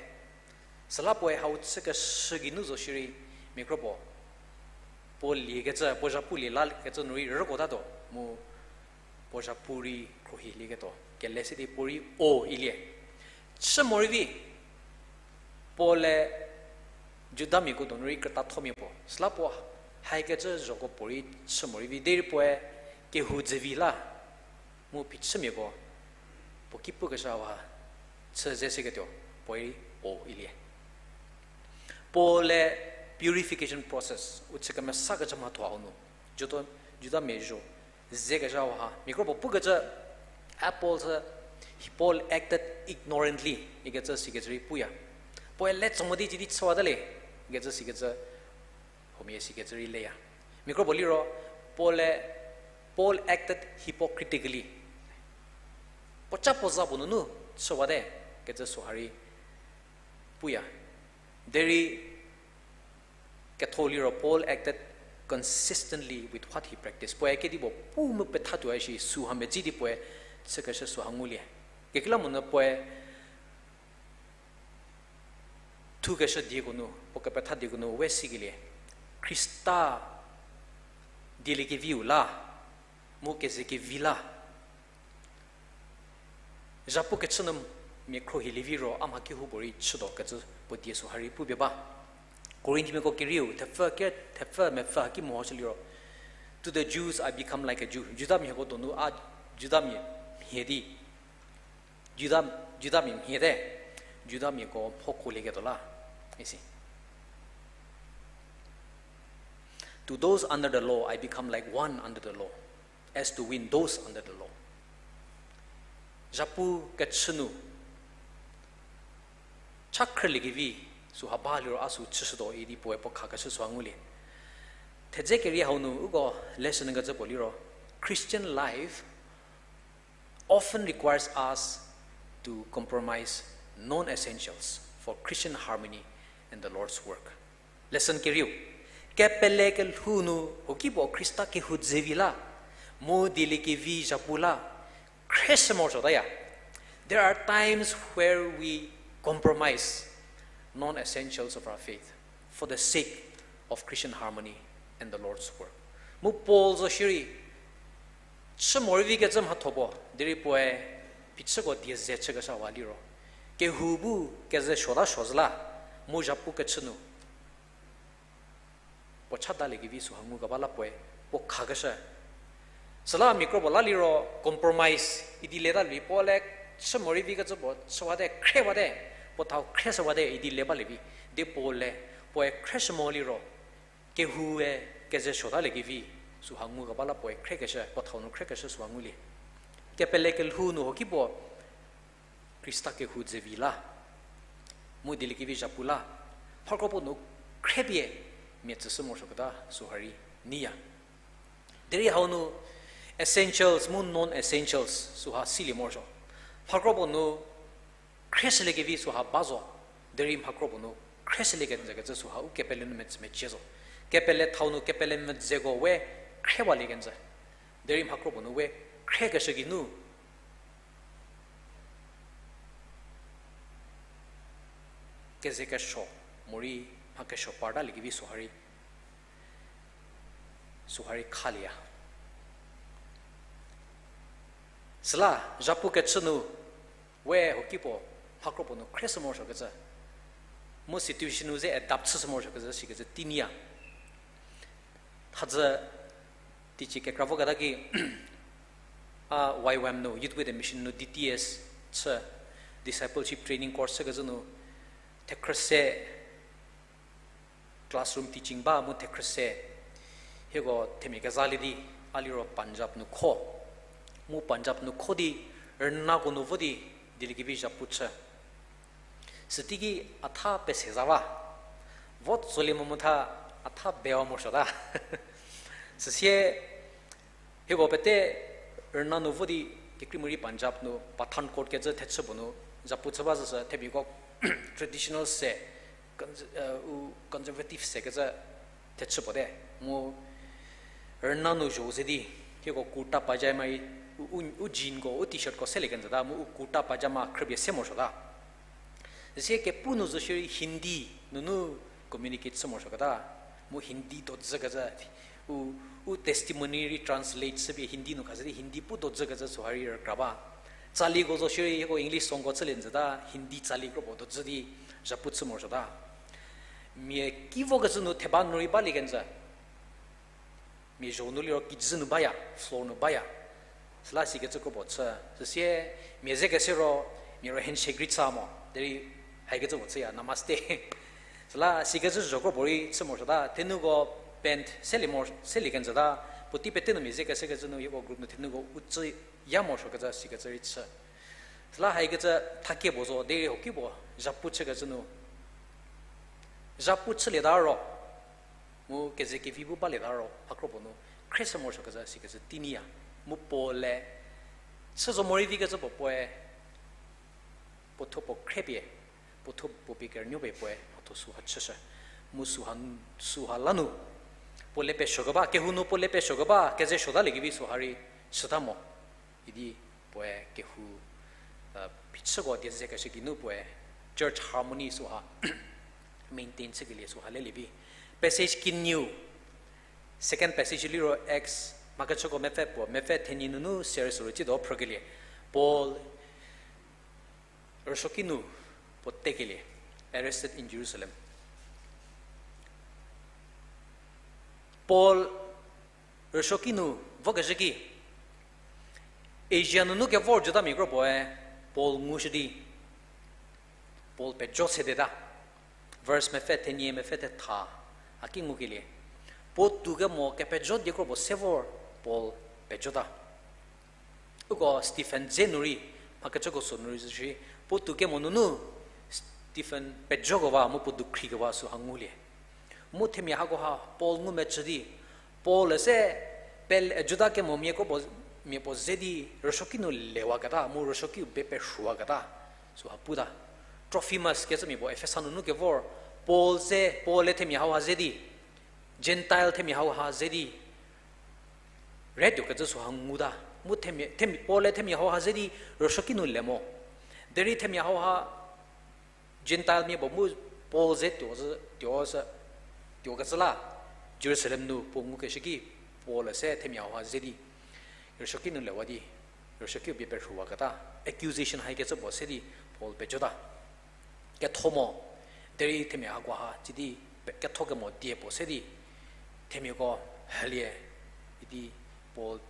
Süla puoe hau chükeshü geinu zo shierei mia kropuo puo liekecü, puo zhapu lie lakecü nu rei rüko tatuo mu puo zhapu rei khruohilieketuo kele se di puorei o ilie. Chü morei vi, Paul-e Judamiako donu rei krütathomia puo. Süla puo haikecü zhoko puorei chü morei vi, derei puoe kehou dze vi la, mu phichümiako puo ki pukeshü hauha chü ze seketuo puorei o ilie. Paul-e purification process, u chü kemesa kecü mhatho hau nu, Juda, Judamia zho zekeshü hauha mia kropuo pukecü, a Paul sü, he, Paul acted ignorantly ikecü sikecü rei puya. Puoe le tso mo di cidi chüwata le ikecü sikecü huomia sikecü rei leya. Mia kropuo liro, Paul-e, Paul acted hypocritically. Puo ca puo za puo nunu chüwate kecü süha rei puya. Derei ketho liro Paul acted consistently with what he practiced. Puoe kedipuo pu mu pethatuo shi süha medzi di puoe chükeshü süha ngulie. Kekreilamonyü puoe thukeshü dieko nu, puo kepetha dieko nu we sikelie, Khrista dieliekeviu la, mu kezekevi la, zhapu kechü nu mia khruohilievi ro a mha kehoupuorei chütuo kecü puo die süha rei pupie ba. Korinthmiako kerieu thepfü ke, thepfü mepfü haki mehoshü liro, To the Jews I become like a Jew. Judamiako donu a Judamia mhie di, Juda, Judamia mhiete, Judamiako mhokuolieketuo la isi. To those under the law I become like one under the law, as to win those under the law. Zhapu kechü nu cha khrüliekevi süha ba liro a sü chüshütuo idi puoe puo khakeshü süha ngulie. Thedze kerei hau nu uko lesson kecü puo liro, Christian life often requires us to compromise non-essentials for Christian harmony and the Lord's work. Lesson kerieu, kepele kelhou nu huokipuo Khrista kehou dze vi la, mu dieliekevi zhapu la, khrieshü morosuotaya. There are times where we compromise non-essentials of our faith for the sake of Christian harmony and the Lord's work. Mu Paul zo shierei, chü morei vi kecü mhatho puo, derei puoe phichüko die ze chükeshü hauha liro, kehou bu keze suota suo zhü la, mu zhapu kechü nu puo chadaliekevi süha ngukeba la puoe puo khakeshü. Süla mia kropuo la liro compromise idi leta li puo le shü morei vi kecü puo chüwate, khrewate, puo thau khrieshüwate idi le balie vi. Di Paul-e, puoe khrieshü mo liro, kehoue keze suotalie kevi, süha ngukeba la puoe khriekeshü, puo thau nu khriekeshü süha ngulie. Kepele kelhou nu hoki puo, Khrista kehou dze vi la, mu dieliekevi zhapu la, mhakro puo nu khriepie mia tsüshü morosuoketa süha rei neiya. Derei hau nu essentials mu non-essentials süha silie morosuo. Mhakro puo nu khrieshüliekevi süha ba zo, derei mhakro puo nu khrieshülie kenjü kecü süha u kepele nu metsü mecie zo. Kepele thau nu kepele medzeko we khriewalie kenjü. Derei mhakro puo nu we khriekeshü geinu keze kesuo, morei mha kesuo partaliekevi süha rei, süha rei khalieya. Süla, zhapu kechü nu, we hoki puo, mhakro puo nu khrieshü morosuokecü, mu situation nu ze adapt chüshü morosuokecü, sikecü teineiya. Thazü teicie kekra voketa ki, a Y W A M nu, Youth with a Mission nu D T S chü, Discipleship Training Course chükecü nu, thekhrüse classroom teaching ba mu thekhrüse, hieko themia kezalie di, a liro Punjab nu kho. Mu Punjab nu kho di, rünako nu vo di, dieliekevi zhapu chü. Süteiki a tha pese za ba. Vo tsolie mo mu tha a tha bewa morosuota. Süsie, hieko pete rüna nu vo di kekreilamori Punjab nu Pathankot kecü thechü puo nu zhapu chü ba züsü themiako traditional se, cons-, u conservative se kecü thechü puo te. Mu rüna nu zho ze di, hieko kurta pajama rei, u, u, u jeanko, u T-shirtko selie kenjüta, mu u kurta pajama khrüpie se morosuota. Süsie kepu nu zo shierei Hindi nunu communicate chü morosuoketa, mu Hindi dojü kecü, u, u testimony rei translate chüpie Hindi nu khashü di Hindi pu dojü kecü süha rei rükra ba. Tsaliko zo shierei hieko English songko chülie njüta, Hindi tsali kropuo dojü di zhapu chü morosuota. Mia ki vokecü nu theba nu rei balie kenjü. Mia zho nu liro kijü nu baya, floor nu baya. Süla sikecü kropuo chü. Süsie mia ze kese ro, mia ro handshake rei chü mo. Derei haikecü puo chüya, namaste. Süla sikecü zho kropuo rei chü morosuota, thenuko pant selie mo, selie kenjüta, puotei pete nu mia ze kesekecü nu hieko group nu thenuko u chüya morosuokecü sikecü rei chü. Süla haikecü thakie puo zo, derei hoki puo zhapu chükecü nu zhapu chülieta ro, mu keze kevi bu balieta ro, mhakro puo nu khrieshü morosuokecü sikecü teineiya. Mu Paul-e, chü zo morei vikecü puo puoe, puo thuo puo khriepie, puo thuo puo pie kerünuo pie puoe mhatho süha chüshü. Mu süha, süha la nu, puo le pesuokeba, kehou nu puo le pesuokeba, keze suotaliekevi süha rei chüta mo. Idi puoe kehou, phichüko die zekeshü geinu puoe church harmony süha maintain chükelie süha lelie vi. Passage kenieu, second passage liro Acts, mhakechüko mepfü puo, mepfü thenie nunu series ro tsiedo phrükelie. Paul rüsuoki nu puo tekelie, arrested in Jerusalem. Paul rüsuoki nu vokezhü ki, Asia nunu kevor Judamia kro puoe Paul ngushü di, Paul pejo sedeta. Verse mepfü thenie mepfü thetha, a ki ngukelie. Puo tou kemo kepejo die kro puo se vor Paul pejota. Uko Stephen dze nu rei, mhakechüko so nu rei zhü shi, puo tou kemo nunu Stephen pejoko ba mu puo dukhri kewa süha ngulie. Mu themia hakoha Paul ngumecü di, Paul-e se pele Juda kemo mia kro puo, mia puo ze di rüsuoki nu lewaketa mu rüsuokiu bie perhuwaketa süha puta. Trophimus kecü mia puo Efesa nunu kevor, Paul ze, Paul-e themia hauha ze di, Gentile themia hauha ze di, retuo kecü süha nguta. Mu themia, themia, Paul-e themia hauha ze di rüsuoki nu le mo. Derei themia hauha Gentile mia puo mu Paul ze tuo zü, tuo sü, tuo kecü la, Jerusalem nu puo ngukeshü ki, Paul-e se themia hauha ze di rüsuoki nu lewa di, rüsuokiu bie perhuwaketa, accusation haikecü puo se di Paul pejota. Ketho mo, derei themia hakoha, sidi pe-, ketho kemo die puo se di, themiako hülie, idi Paul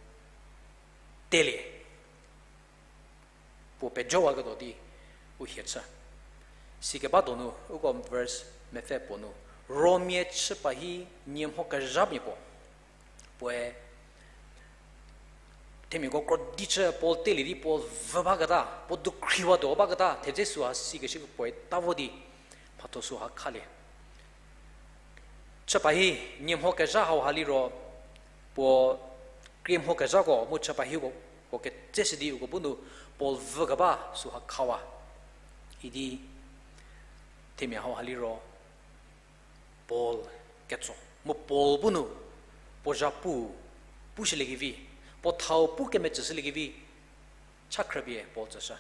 telie. puo pejowaketuo di u hie chü. Sikeba donu, uko verse mepfü puo nu, Romia chü pa hi nie mho kezhamia puo, puoe themiako krodi chü Paul telie di Paul vü baketa, puo dukhriwatuo baketa, thedze süha sikeshü puoe ta vo di, mhatho süha khalie. Chü pa hi nie mho kezha hauha liro, puo krie mho kezhako mu chü pa hiko, puo ketseshü di uko bu nu Paul vükeba süha khawa. Idi themia hauha liro, Paul ketso. Mu Paul bu nu, puo zhapu, pushüliekevi, puo thau pu kemetsüshüliekevi, cha khrüpie Paul tsüshü.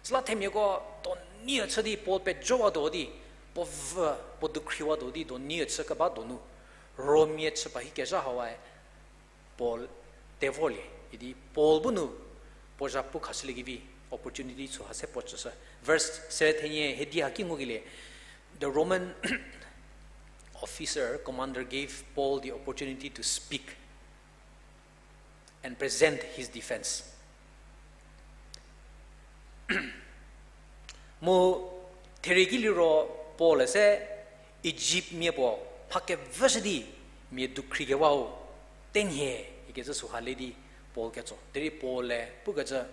Süla themiako doniü chü di Paul pejowatuo di, puo vü, puo dukhriwatuo di doniü chü keba donu, Romia chü pa hi kezha hauhae, Paul tevorlie, idi Paul bu nu puo zhapu khashüliekevi opportunity süha se puo tsüshü. Verse se thenie hedi haki ngukelie, the Roman officer, commander gave Paul the opportunity to speak and present his defense. Mu therie ki liro Paul-e se Egypt mia puo mha kevüshü di mia dukhrikewau tenhie ikecü süha le di Paul ketso. Derei Paul-e pukecü,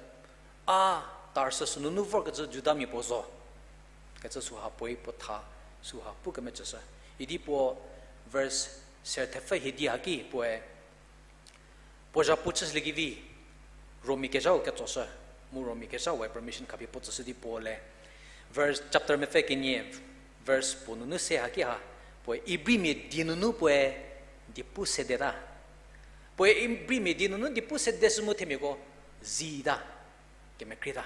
A Tarsus nunu vorkecü Judamia puo zo, kecü süha puoe puo tha süha pu kemetsüshü. Idi puo verse se thepfü hiedi haki puoe puo zhapu chüshüliekevi, Romi kezhau ketsoshü, mu Romi kezhau we permission khapie puo tsüshü di Paul-e. Verse, chapter mepfü kenie, verse puo nunu se haki ha, puoe Ibrimia die nunu puoe diepu sedeta. Puoe Ibrimia die nunu diepu sedeshü mu themiako zita, kemekrieta.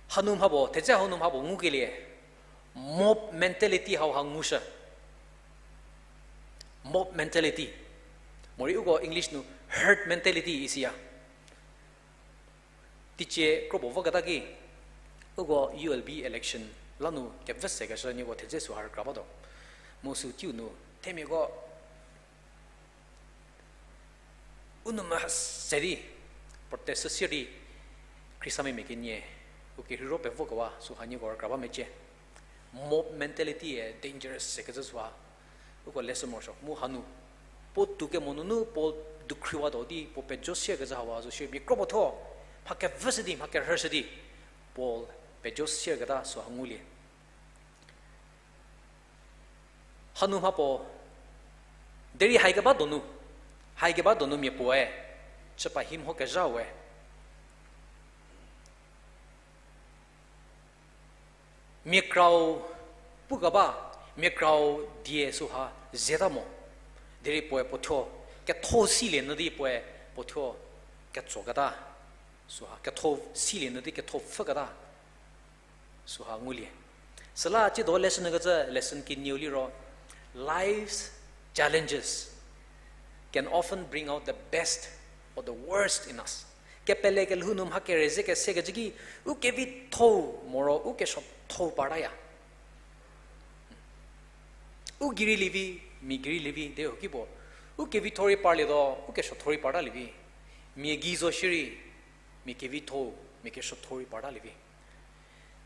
Hanu mha puo, thedze hanu mha puo ngukelie, mob mentality hauha ngushü. Mob mentality. Morei uko English nu herd mentality isiya. Teicie kropuo voketa ki, uko U L B election lanu kevü sekeshü nieko thedze süha rükra batuo. Mu sü teiu nu, themiako u nou mese di protest shü di, Khristamia mia kenie, u kerheiro pevokewa süha nieko rükra ba mecie. Mob mentality-e dangerous sekecü süha, uko leshü morosuo mu hanu. Puo tou kemo nunu Paul dukhriwatuo di, puo pejo siekecü hawa zo shie, mia kropuo thuo, mha kevüshü di, mha kerhüshü di, Paul pejo sieketa süha ngulie. Hanu mha puo, derei haikeba donu, haikeba donu mia puoe, chü pa hi mho kezhau we mia krau pukeba, mia krau die süha zeta mo. Derei puoe puo thuo ketho silie nyü di puoe puo thuo ketsoketa, süha ketho silie nyü di ketho pfhüketa, süha ngulie. Süla tsiedo lesson nükecü lesson kenieu liro, life's challenges can often bring out the best or the worst in us. Kepele kelhou nu mha kere ze kesekecü ki, u kevitho moro u kesuotho partaya. U gei rei lievi, mia gei rei lievi, derei hoki puo, u kevitho rei parlietuo, u kesuotho rei parta lievi. Mia gei zo shierei, mia kevitho, mia kesuotho rei parta lievi.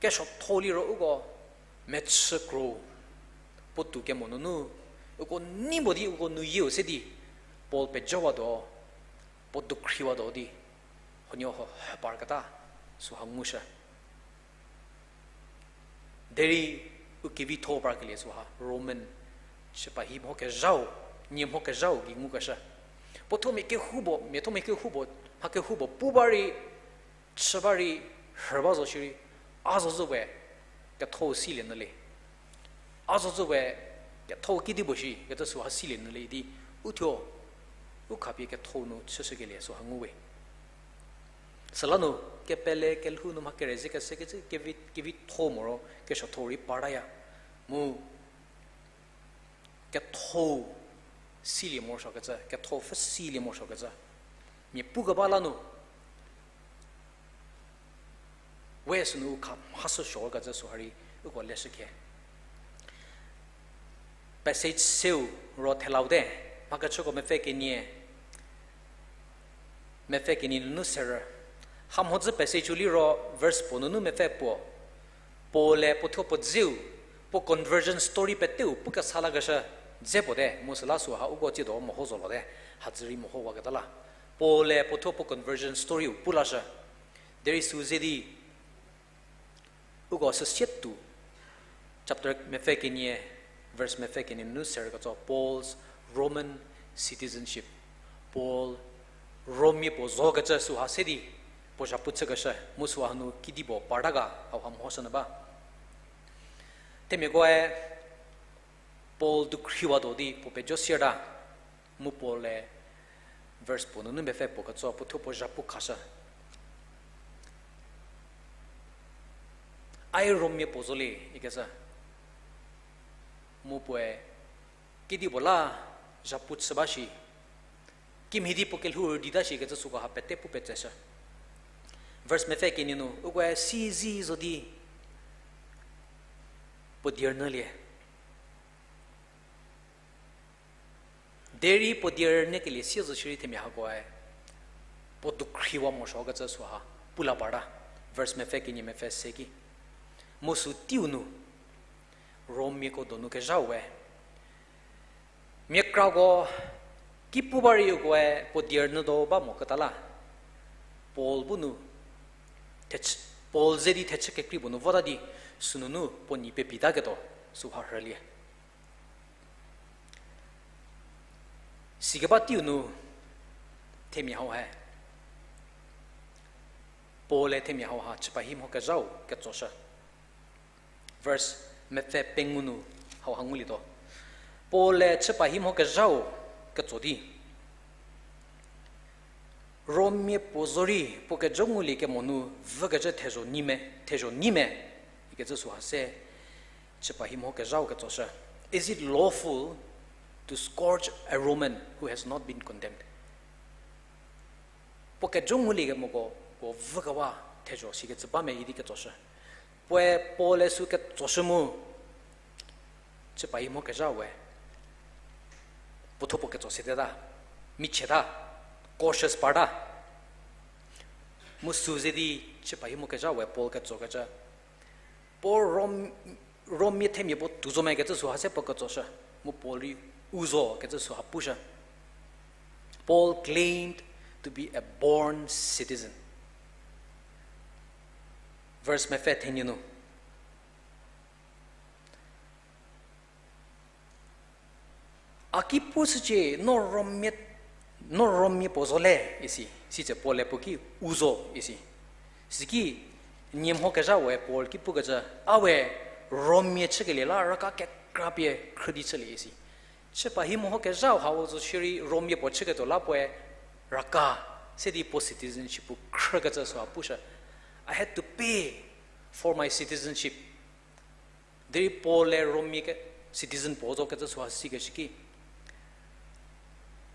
Kesuotho liro uko mechü kro, puo tou kemo nunu, uko nei mo di uko nuyieu se di, Paul pejowatuo, puo dukhriwatuo di, huoniehuo hü parketa, süha ngushü. Derei u kevitho parkelie süha Roman chü pa hi mho kezhau, nie mho kezhau gei ngukeshü. Puo thuo mia kehoupuo, mia thuo mia kehoupuo, mha kehoupuo pu ba rei, chü ba rei, rhü ba zo shierei, a zo zo we ketho silie nyü le. A zo zo we ketho kedipuo shi kecü süha silie nyü le di, u thuo, u khapie ketho nu chüshükelie süha ngu we. Süla nu, kepele kelhou nu mha kere ze kesekecü kevi, kevitho moro kesuotho rei partaya. Mu ketho silie morosuokecü, ketho pfhü silie morosuokecü, mia pukeba la nu, we sünu u kha mhashü suokecü süha rei uko leshükhe. Passage seu ro thelau te, mha kechüko mepfü kenie, mepfü kenie nunu serü. Ha mhodzü pese cu liro verse puo nunu mepfü puo, Paul-e puo thuo puo dzeu, puo conversion story peteu pukesa lakeshü dze puo te, mu süla süha uko tsiedo meho zo lo te, hadzü rei mehowaketa la. Paul-e puo thuo puo conversion story-u pu lashü. Derei sü ze di uko süsie tuo, chapter mepfü kenie, verse mepfü kenie nunu serü ketso, Paul's Roman citizenship. Paul Rommia puo zokecü süha se di puo zhapu chükeshü, mu süha nu kedipuo parta ga hauha mhoshünyü ba. Themiakoe Paul dukhriwatuo di puo pejo sierta, mu Paul-e verse puo nunu mepfü puo ketso puo thuo puo zhapu khashü. Ai Rommia puo zo le ikecü. Mu puoe kedipuo la zhapu chü ba shi, kimhie di puo kelhou rüdita shi ikecü süko ha pete pu petseshü. Verse mepfü kenie nu ukoe sizi zo di puo die rünyülie. Derei puo die rünyükelie sie zo shierei themia hakoe puo dukhriwa morosuokecü süha pu la parta. Verse mepfü kenie mepfü se ki, mu sü teiu nu Rommiako donu kezhau we, mia krako ki pu ba rei ukoe puo die rünyü do ba moketa la, Paul bu nu, thechü, Paul ze di thechü kekrei puo nu vota di, sünunu puo nyi pepitaketuo süha rhülie. Sikeba teiu nu themia hauha, Paul-e themia hauha chüpa hi mho kezhau ketsoshü. Verse mepfü pengou nu hauha ngulietuo. Paul-e chüpa hi mho kezhau ketso di, Rommia puo zorei puo kejo ngulie kemo nu vükecü thezho nyi me, thezho nyi me ikecü süha se chüpa hi mho kezhau ketsoshü. Is it lawful to scourge a Roman who has not been condemned? Puo kejo ngulie kemoko puo vükewa thezho sikecü ba me idi ketsoshü. Puoe Paul-e sü ketsoshü mu chüpa hi mho kezha we puo thuo puo ketso seteta, michieta, cautious parta. Mu sü ze di chüpa hi mho kezha we Paul ketsokecü, Paul Rom, Rommia themia puo tuo zo me kecü süha se puo ketsoshü, mu Paul rei u zo kecü süha pushü. Paul claimed to be a born citizen. Verse mepfü thenie nu, a ki pushücie, no Rommia, no Rommia puo zo le isi. Sitse Paul-e puo ki u zo isi. Süki nie mho kezha we Paul ki pukecü, a we Rommia chükelie la raka kekra pie khrü di chülie isi. Chüpa hi mho kezha hau zo shierei Rommia puo chüketuo la puoe raka se di puo citizenship pu khrükecü süha pushü. I had to pay for my citizenship. Derei Paul-e Rommia ke citizen puo zo kecü süha sikeshü ki,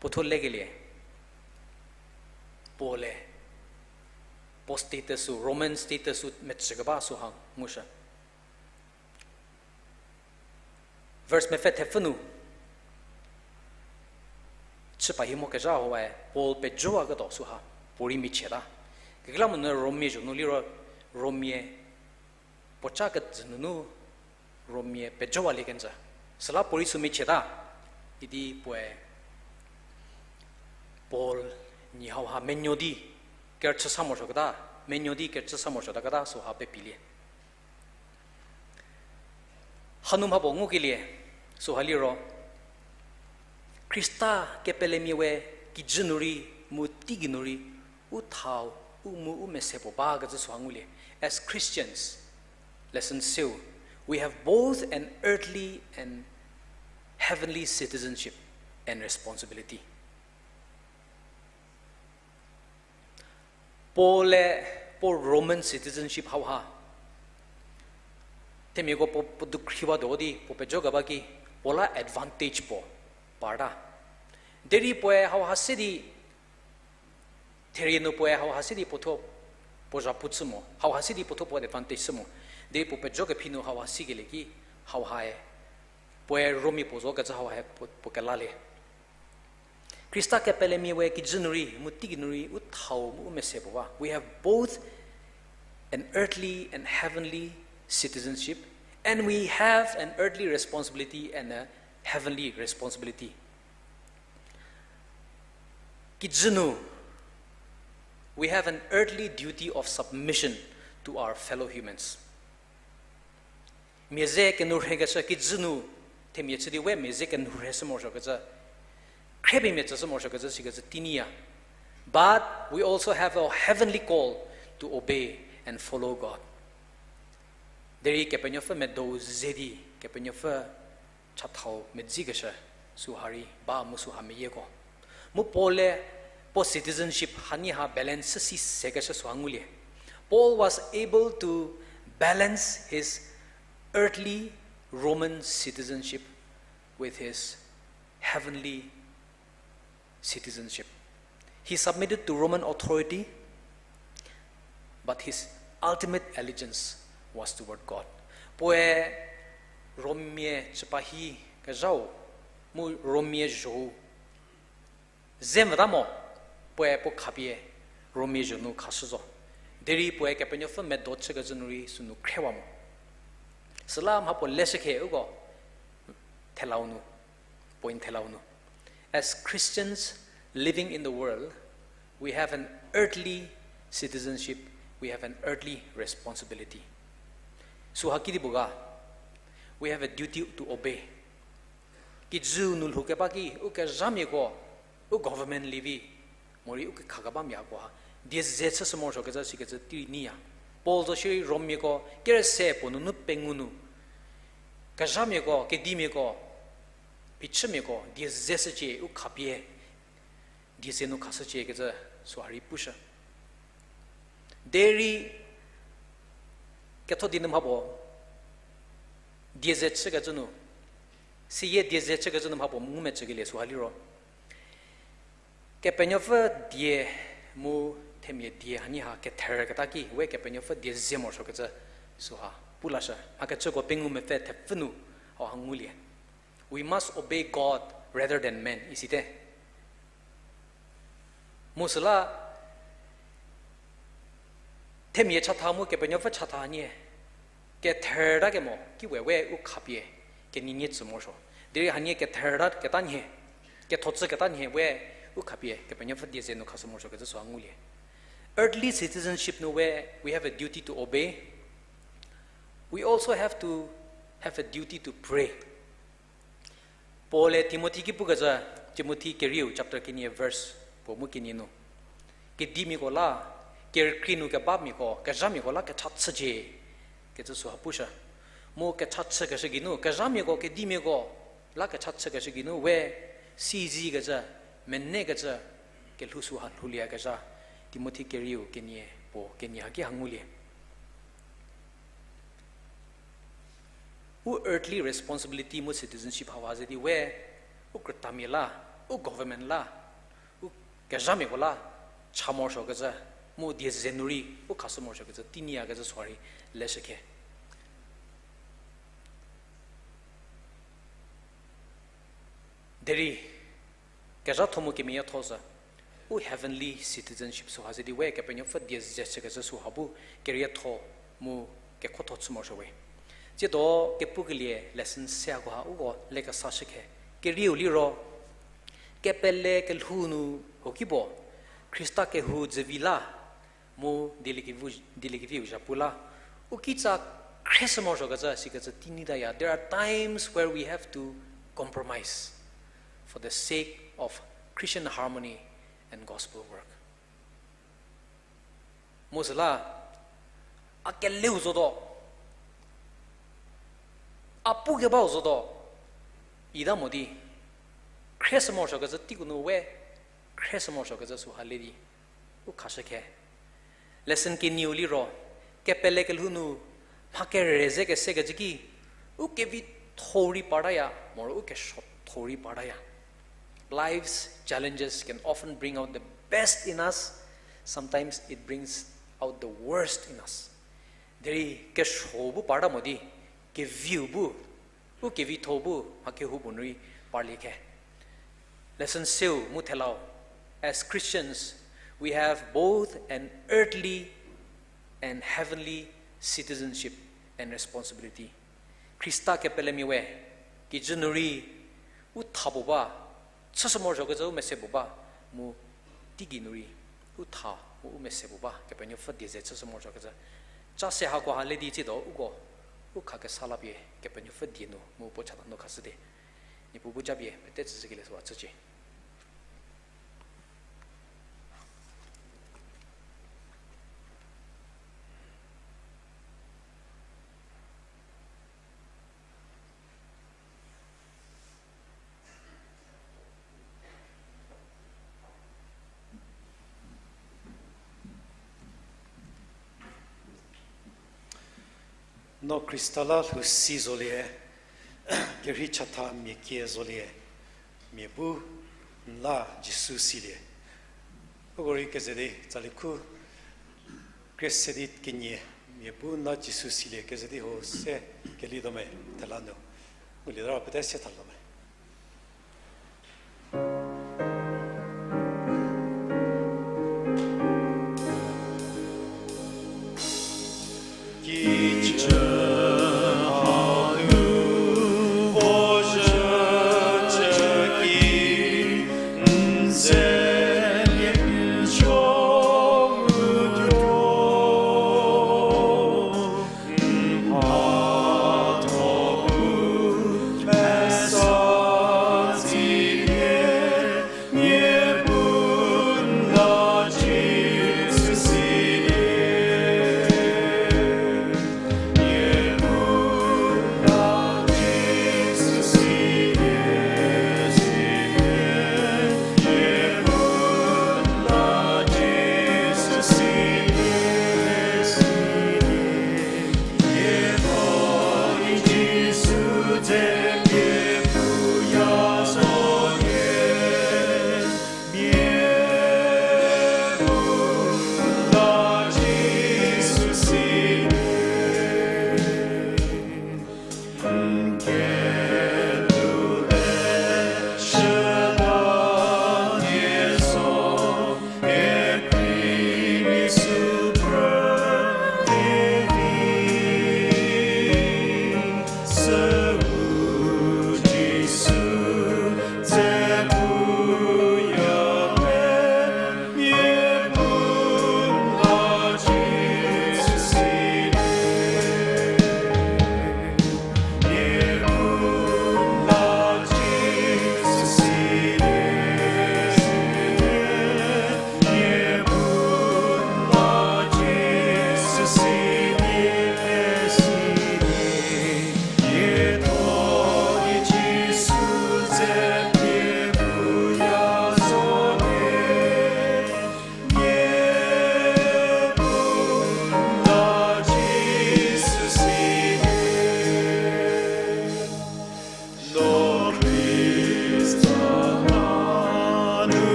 puo thuo lekelie, Paul-e puo status sü, Roman status sü mechükeba süha ngushü. Verse mepfü thepfü nu, chüpa hi mho kezha hau we Paul pejowaketuo süha puorei michieta. Kekreilamonyü Rommia zho nu liro Rommia puoca kejü nunu Rommia pejowalie kenjü. Süla puorei sü michieta, idi puoe Paul nyi hauha menuo di kerüchü sa morosuoketa, menuo di kerüchü sa morosuotaketa süha pepilie. Hanu mhapuo ngukelie, süha liro, Khrista kepelemia we kijü nu rei, mu teigei nu rei, u thau, u mu u mese puo bakecü süha ngulie. As Christians, lesson seu, we have both an earthly and heavenly citizenship and responsibility. Paul-e puo Roman citizenship hauha themiako puo, puo dukhriwatuo di puo pejokeba ki, puo la advantage puo parta. Derei puoe hauha se di, therie nu puoe hauha se di puo thuo puo zhapu chü mo, hauha se di puo thuo puo advantage chü mo. Derei puo pejokephi nu hauha sikelie ki, hauhae puoe Rommia puo zo kecü hauhae puo, puo kelalie. Khrista kepelemia we kijü nu rei, mu teigei nu rei, u thau mu u mese puo ba. We have both an earthly and heavenly citizenship, and we have an earthly responsibility and a heavenly responsibility. Kijü nu, we have an earthly duty of submission to our fellow humans. Mia ze kenourhekeshü kijü nu, themia chü di we mia ze kenourheshü morosuokecü, khriepie mia tsüshü morosuokecü sikecü teinie ya. But we also have a heavenly call to obey and follow God. Derei Kepenuopfü medo ze di, Kepenuopfü chathau medzikeshü süha rei ba mu süha meyieko. Mu Paul-e puo citizenship hanie ha balance si sekeshü süha ngulie. Paul was able to balance his earthly Roman citizenship with his heavenly citizenship. He submitted to Roman authority, but his ultimate allegiance was toward God. Puoe Rommia chüpa hi kezhau, mu Rommia zhou ze mvüta mo, puoe puo khapie Rommia zho nu khashü zo. Derei puoe Kepenuopfü medo chükecü nu rei sünu khriewa mo. Süla mhapuo leshükhe uko thelau nu, point thelau nu. As Christians living in the world, we have an earthly citizenship, we have an earthly responsibility. Süha kidi puo ga, we have a duty to obey. Kijü nu lhoukeba ki, u kezhamiako, u government lievi, morei u kekhakebamiakoha die ze chüshü morosuokecü sikecü teinie ya. Paul zo shierei Rommiako kerüse puo nunu pengou nu, kezhamiako, kedimiako, phichümiako die ze shücie u khapie, die ze nu khashücie kecü süha rei pushü. Derei ketho di nu mhapuo die ze chükecü nu, siyie die ze chükecü nu mhapuo ngumecükelie süha liro, Kepenuopfü die mu themia die hanie ha ketherketa ki we Kepenuopfü die ze morosuokecü süha pu lashü. Mhakechüko pengou mepfü thepfü nu hauha ngulie. We must obey God rather than men, isite. Mu süla themia chatha mu Kepenuopfü chatha hanie ketherta kemo ki we we u khapie kenienie tsü morosuo. Derei hanie ketherta keta nhie, ketho chüketa nhie we u khapie Kepenuopfü die ze nu khashü morosuokecü süha ngulie. Earthly citizenship nu we, we have a duty to obey. We also have to have a duty to pray. Paul-e Timothy ki pukecü, Timothy kerieu chapter kenie verse puo mu kenie nu, kedimiako la, kerükrie nu kebamiako, kezhamiako la kecha chücie kecü süha pushü. Mu kecha chükeshü geinu, kezhamiako, kedimiako la kecha chükeshü geinu we sizikecü, menekecü kelhou süha lhoulieyakezha Timothy kerieu kenie puo kenie haki ha ngulie. U earthly responsibility mu citizenship hauha ze di we, u krütamia la, u government la, u kezhamiako la cha morosuokecü, mu die ze nu rei u khashü morosuokecü teinie yakecü süha rei leshükhe. Derei kezhatho mu kemeyietho sü, u heavenly citizenship süha ze di we Kepenuopfü die ze chükecü süha bu kerietho mu kekhotho chü morosuo we. Tsiedo kepukelie lesson se hakoha uko lekesashükhe. Kerieu liro, kepele kelhou nu hoki puo, Khrista kehou dzüvi la, mu dieliekevi-, dieliekeviu zhapu la, u kitsa khrieshü morosuokecü sikecü teinyitaya. There are times where we have to compromise for the sake of Christian harmony and gospel work. Mu süla, a keleu zotuo, a pukebau zotuo, ita mo di, khrieshü morosuokecü teiu nu we, khrieshü morosuokecü süha le di u khashükhe. Lesson kenieu liro, kepele kelhou nu mha kere ze kesekecü ki, u kevitho rei partaya, moro u kesuotho rei partaya. Life's challenges can often bring out the best in us. Sometimes it brings out the worst in us. Derei kesuo bu parta mo di, keviu bu, u kevitho bu mha kehoupuo nu rei parlie khe. Lesson seu mu thelau, as Christians, we have both an earthly and heavenly citizenship and responsibility. Khrista kepelemia we, kijü nu rei, u tha puo ba, chüshü morosuokecü u mese puo ba, mu teigei nu rei, u tha mu u mese puo ba, Kepenuopfü die ze chüshü morosuokecü. Cha se hakoha le di tsiedo uko, u khakesa la pie, Kepenuopfü die nu, mu puo chata nu khashü di. Niepuu bu japie pete tsüshükelie süu a chücie. No Khrista la lhou si zolie, kerhei chatha mia kie zolie, mia bu n la Jisu silie. Uko rei keze di tsali khu krie se di kenie, mia bu n la Jisu silie keze di ho se kelituo me, thela nu. Ngulieta pete se thatuo me.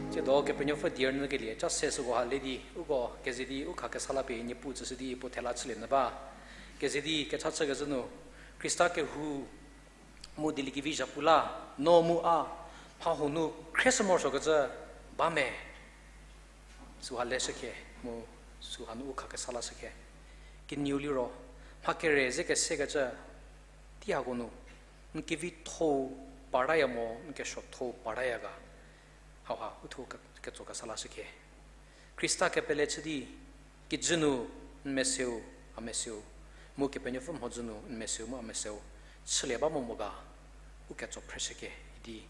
Tsiedo Kepenuopfü die rünyükelie cha se süko ha le di, uko keze di u khakesa la pie Niepuu tsüshü di puo thela chülie nyü ba. Keze di kecha chükecü nu, Khrista kehou mu dieliekevi zhapu la, no mu a, mha huo nu khrieshü morosuokecü ba me. Süha leshükhe, mu süha nu u khakesa lashükhe. Kenieu liro, mha kere ze kesekecü, tei hako nu, n kevitho-u paraya mo, n kesuotho-u paraya ga. Hauha uthuo ke-, ketso kesa lashükhie. Khrista kepele chü di, kijü nu n meseu, a meseu, mu Kepenuopfü mhodzü nu n meseu mu a meseu chülie ba mo mo ga, u ketso phreshükhie idi,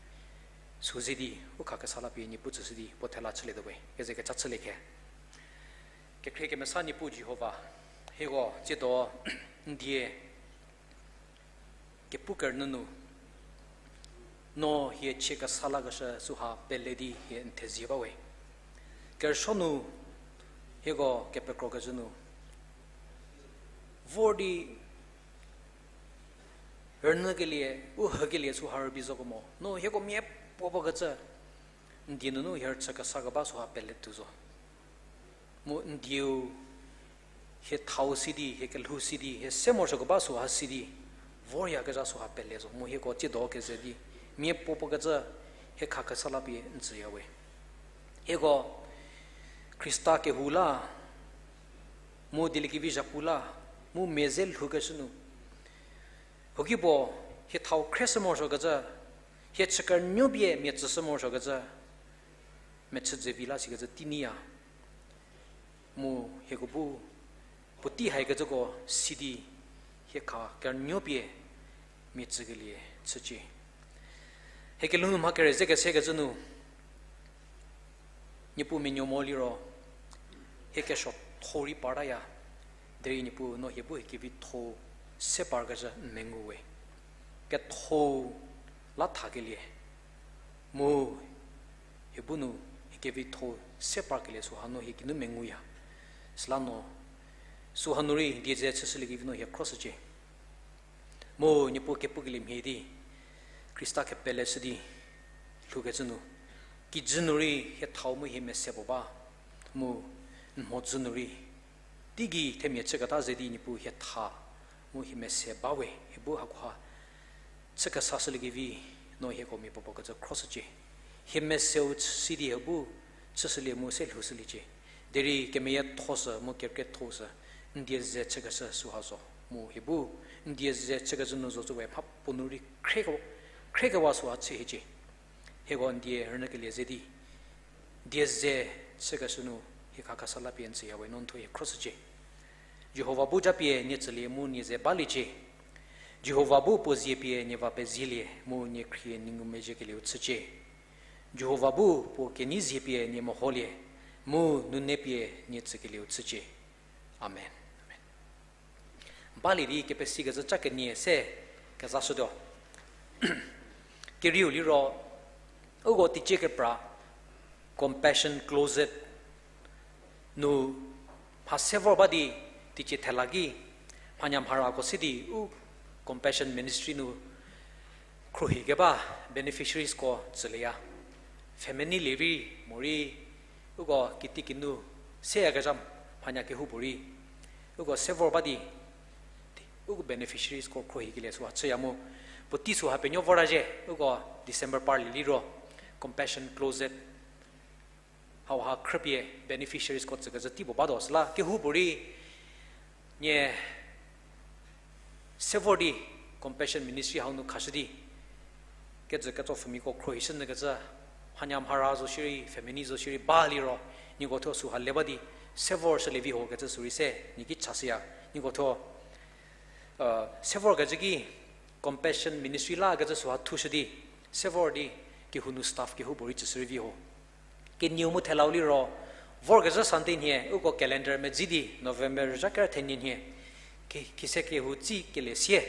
süu ze di u khakesa la pie Niepuu tsüshü di puo thela chülietuo we, keze kecha chüliekhe. Kekhrie kemesa Niepuu Jihova, hieko tsiedo n die kepu kerünyü nu, no hie chie kesa lakeshü süha pele di hie n thezie ba we. Kerüsuo nu, hieko kepekrokecü nu vor di rünyükelie, u hükelie süha rübei zo kemo, no hieko miapuopuo kecü n die nunu hie rüchü kesa keba süha pele tuo zo. Mu n dieu hie thau si di, hie kelhou si di, hie se morosuo keba süha si di, voryakezha süha pele zo. Mu hieko tsiedo keze di, miapuopuo kecü hie khakesa la pie n tsüya we. Hieko Khrista kehou la, mu dieliekevi zhapu la, mu mia ze lhoukeshü nu, huokipuo hie thau khrieshü morosuokecü, hie chü kerünuo pie mia tsüshü morosuokecü, mechü dze vi la sikecü tei nyiya. Mu hieko bu puotei haikecüko si di hie kha kerünuo pie mia tsükelie chücie. Hie kelhou nu mha kere ze kesekecü nu, Niepuu menuo mo liro, hie kesuotho rei partaya, derei Niepuu no hie bu hie kevitho se parkezhü n mengu we. Ketho la thakelie, mu hie bu nu hie kevitho se parkelie süha no hie geinu menguya. Süla no, süha nu rei die ze chüshüliekevi no hie khroshücie. Mu Niepuu kepukelie mhie di, Khrista kepele chü di lhoukecü nu, kijü nu rei hie thau mu hie mese puo ba, mu n mhodzü nu rei teigei themia chüketa ze di Niepuu hie tha mu hie mese ba we, hie bu hakoha chü kesashüliekevi no hieko miapuopuo kecü khroshücie. Hie meseu chü si di hie bu chüshülie mu se lhoushüliecie. Derei kemeyiethoshü mu kekriethoshü, n die ze chükeshü süha zo. Mu hie bu n die ze chükecü nu zocü we mhapuo nu rei khrieke-, khriekewa süha chü hiecie. Hieko n die rünyükelie ze di, die ze chükeshü nu hie khakesa la pie n tsüya we, no n thuo hie khroshücie. Jihova bu japie nie tsülie mu nie ze baliecie. Jihova bu puo zie pie nie va pezielie mu nie khrie nie ngumezhiekelieu chücie. Jihova bu puo kenei zie pie nie meholie, mu nune pie nie tsükelieu chücie. Amen. Amen. Balie di kepesikecü ca kenie se kezashütuo. Kerieu liro, uko teicie kepra Compassion Closet nu mha se vor ba di teicie thela ki, mhanya mharako se di u Compassion Ministry nu khruohi keba beneficiariesko tsülieya. Family levi morei, uko kiti kinu seyakezha mhanya kehoupuorei, uko se vor ba di, uko beneficiariesko khruohikelie süha chüya mu, puotei süha penuo vorta zhie, uko December parlie liro, Compassion Closet hauha khrüpie beneficiariesko tsükecü tei puo batuo süla kehoupuorei nie se vor di Compassion Ministry hau nu khashü di, kejü ketso pfhümiko khruohishü nyükecü, mhanya mhara zo shierei, family zo shierei ba liro, nieko thuo süha le ba di, se vor shülie vi ho kecü sürei se nie ki chashüya, nieko thuo se vorkecü ki Compassion Ministry lakecü süha thushü di, se vor di kehou nu staff kehoupuorei tsüshü rei vi ho. Kenieu mu thelau liro, vorkezhü Sunday nhie uko calendar medzi di November zha kerü thenie nhie, ki-, khise kehou tsikelie sie,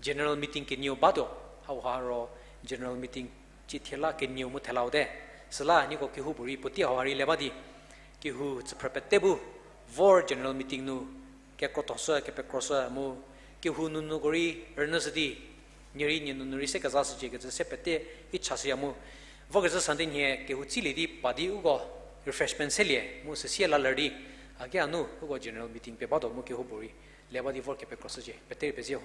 general meeting kenieu batuo, hauha ro general meeting cithie la kenieu mu thelaute, süla nieko kehoupuorei puotei hauha rei le ba di, kehou tsüphrü pete bu vor general meeting nu kekrotoshü, kepekroshü mu kehou nunuko rei rünyüshü di, nie rei nie nunu rei se kezashücie kecü se pete i chashüya mu, vorkezhü Sunday nhie kehou tsilie di pa di uko refreshment selie mu süsie la ler di, a ki a nu uko general meeting pie batuo mu kehoupuorei le ba di vor kepekroshücie, pete rei pezie ho.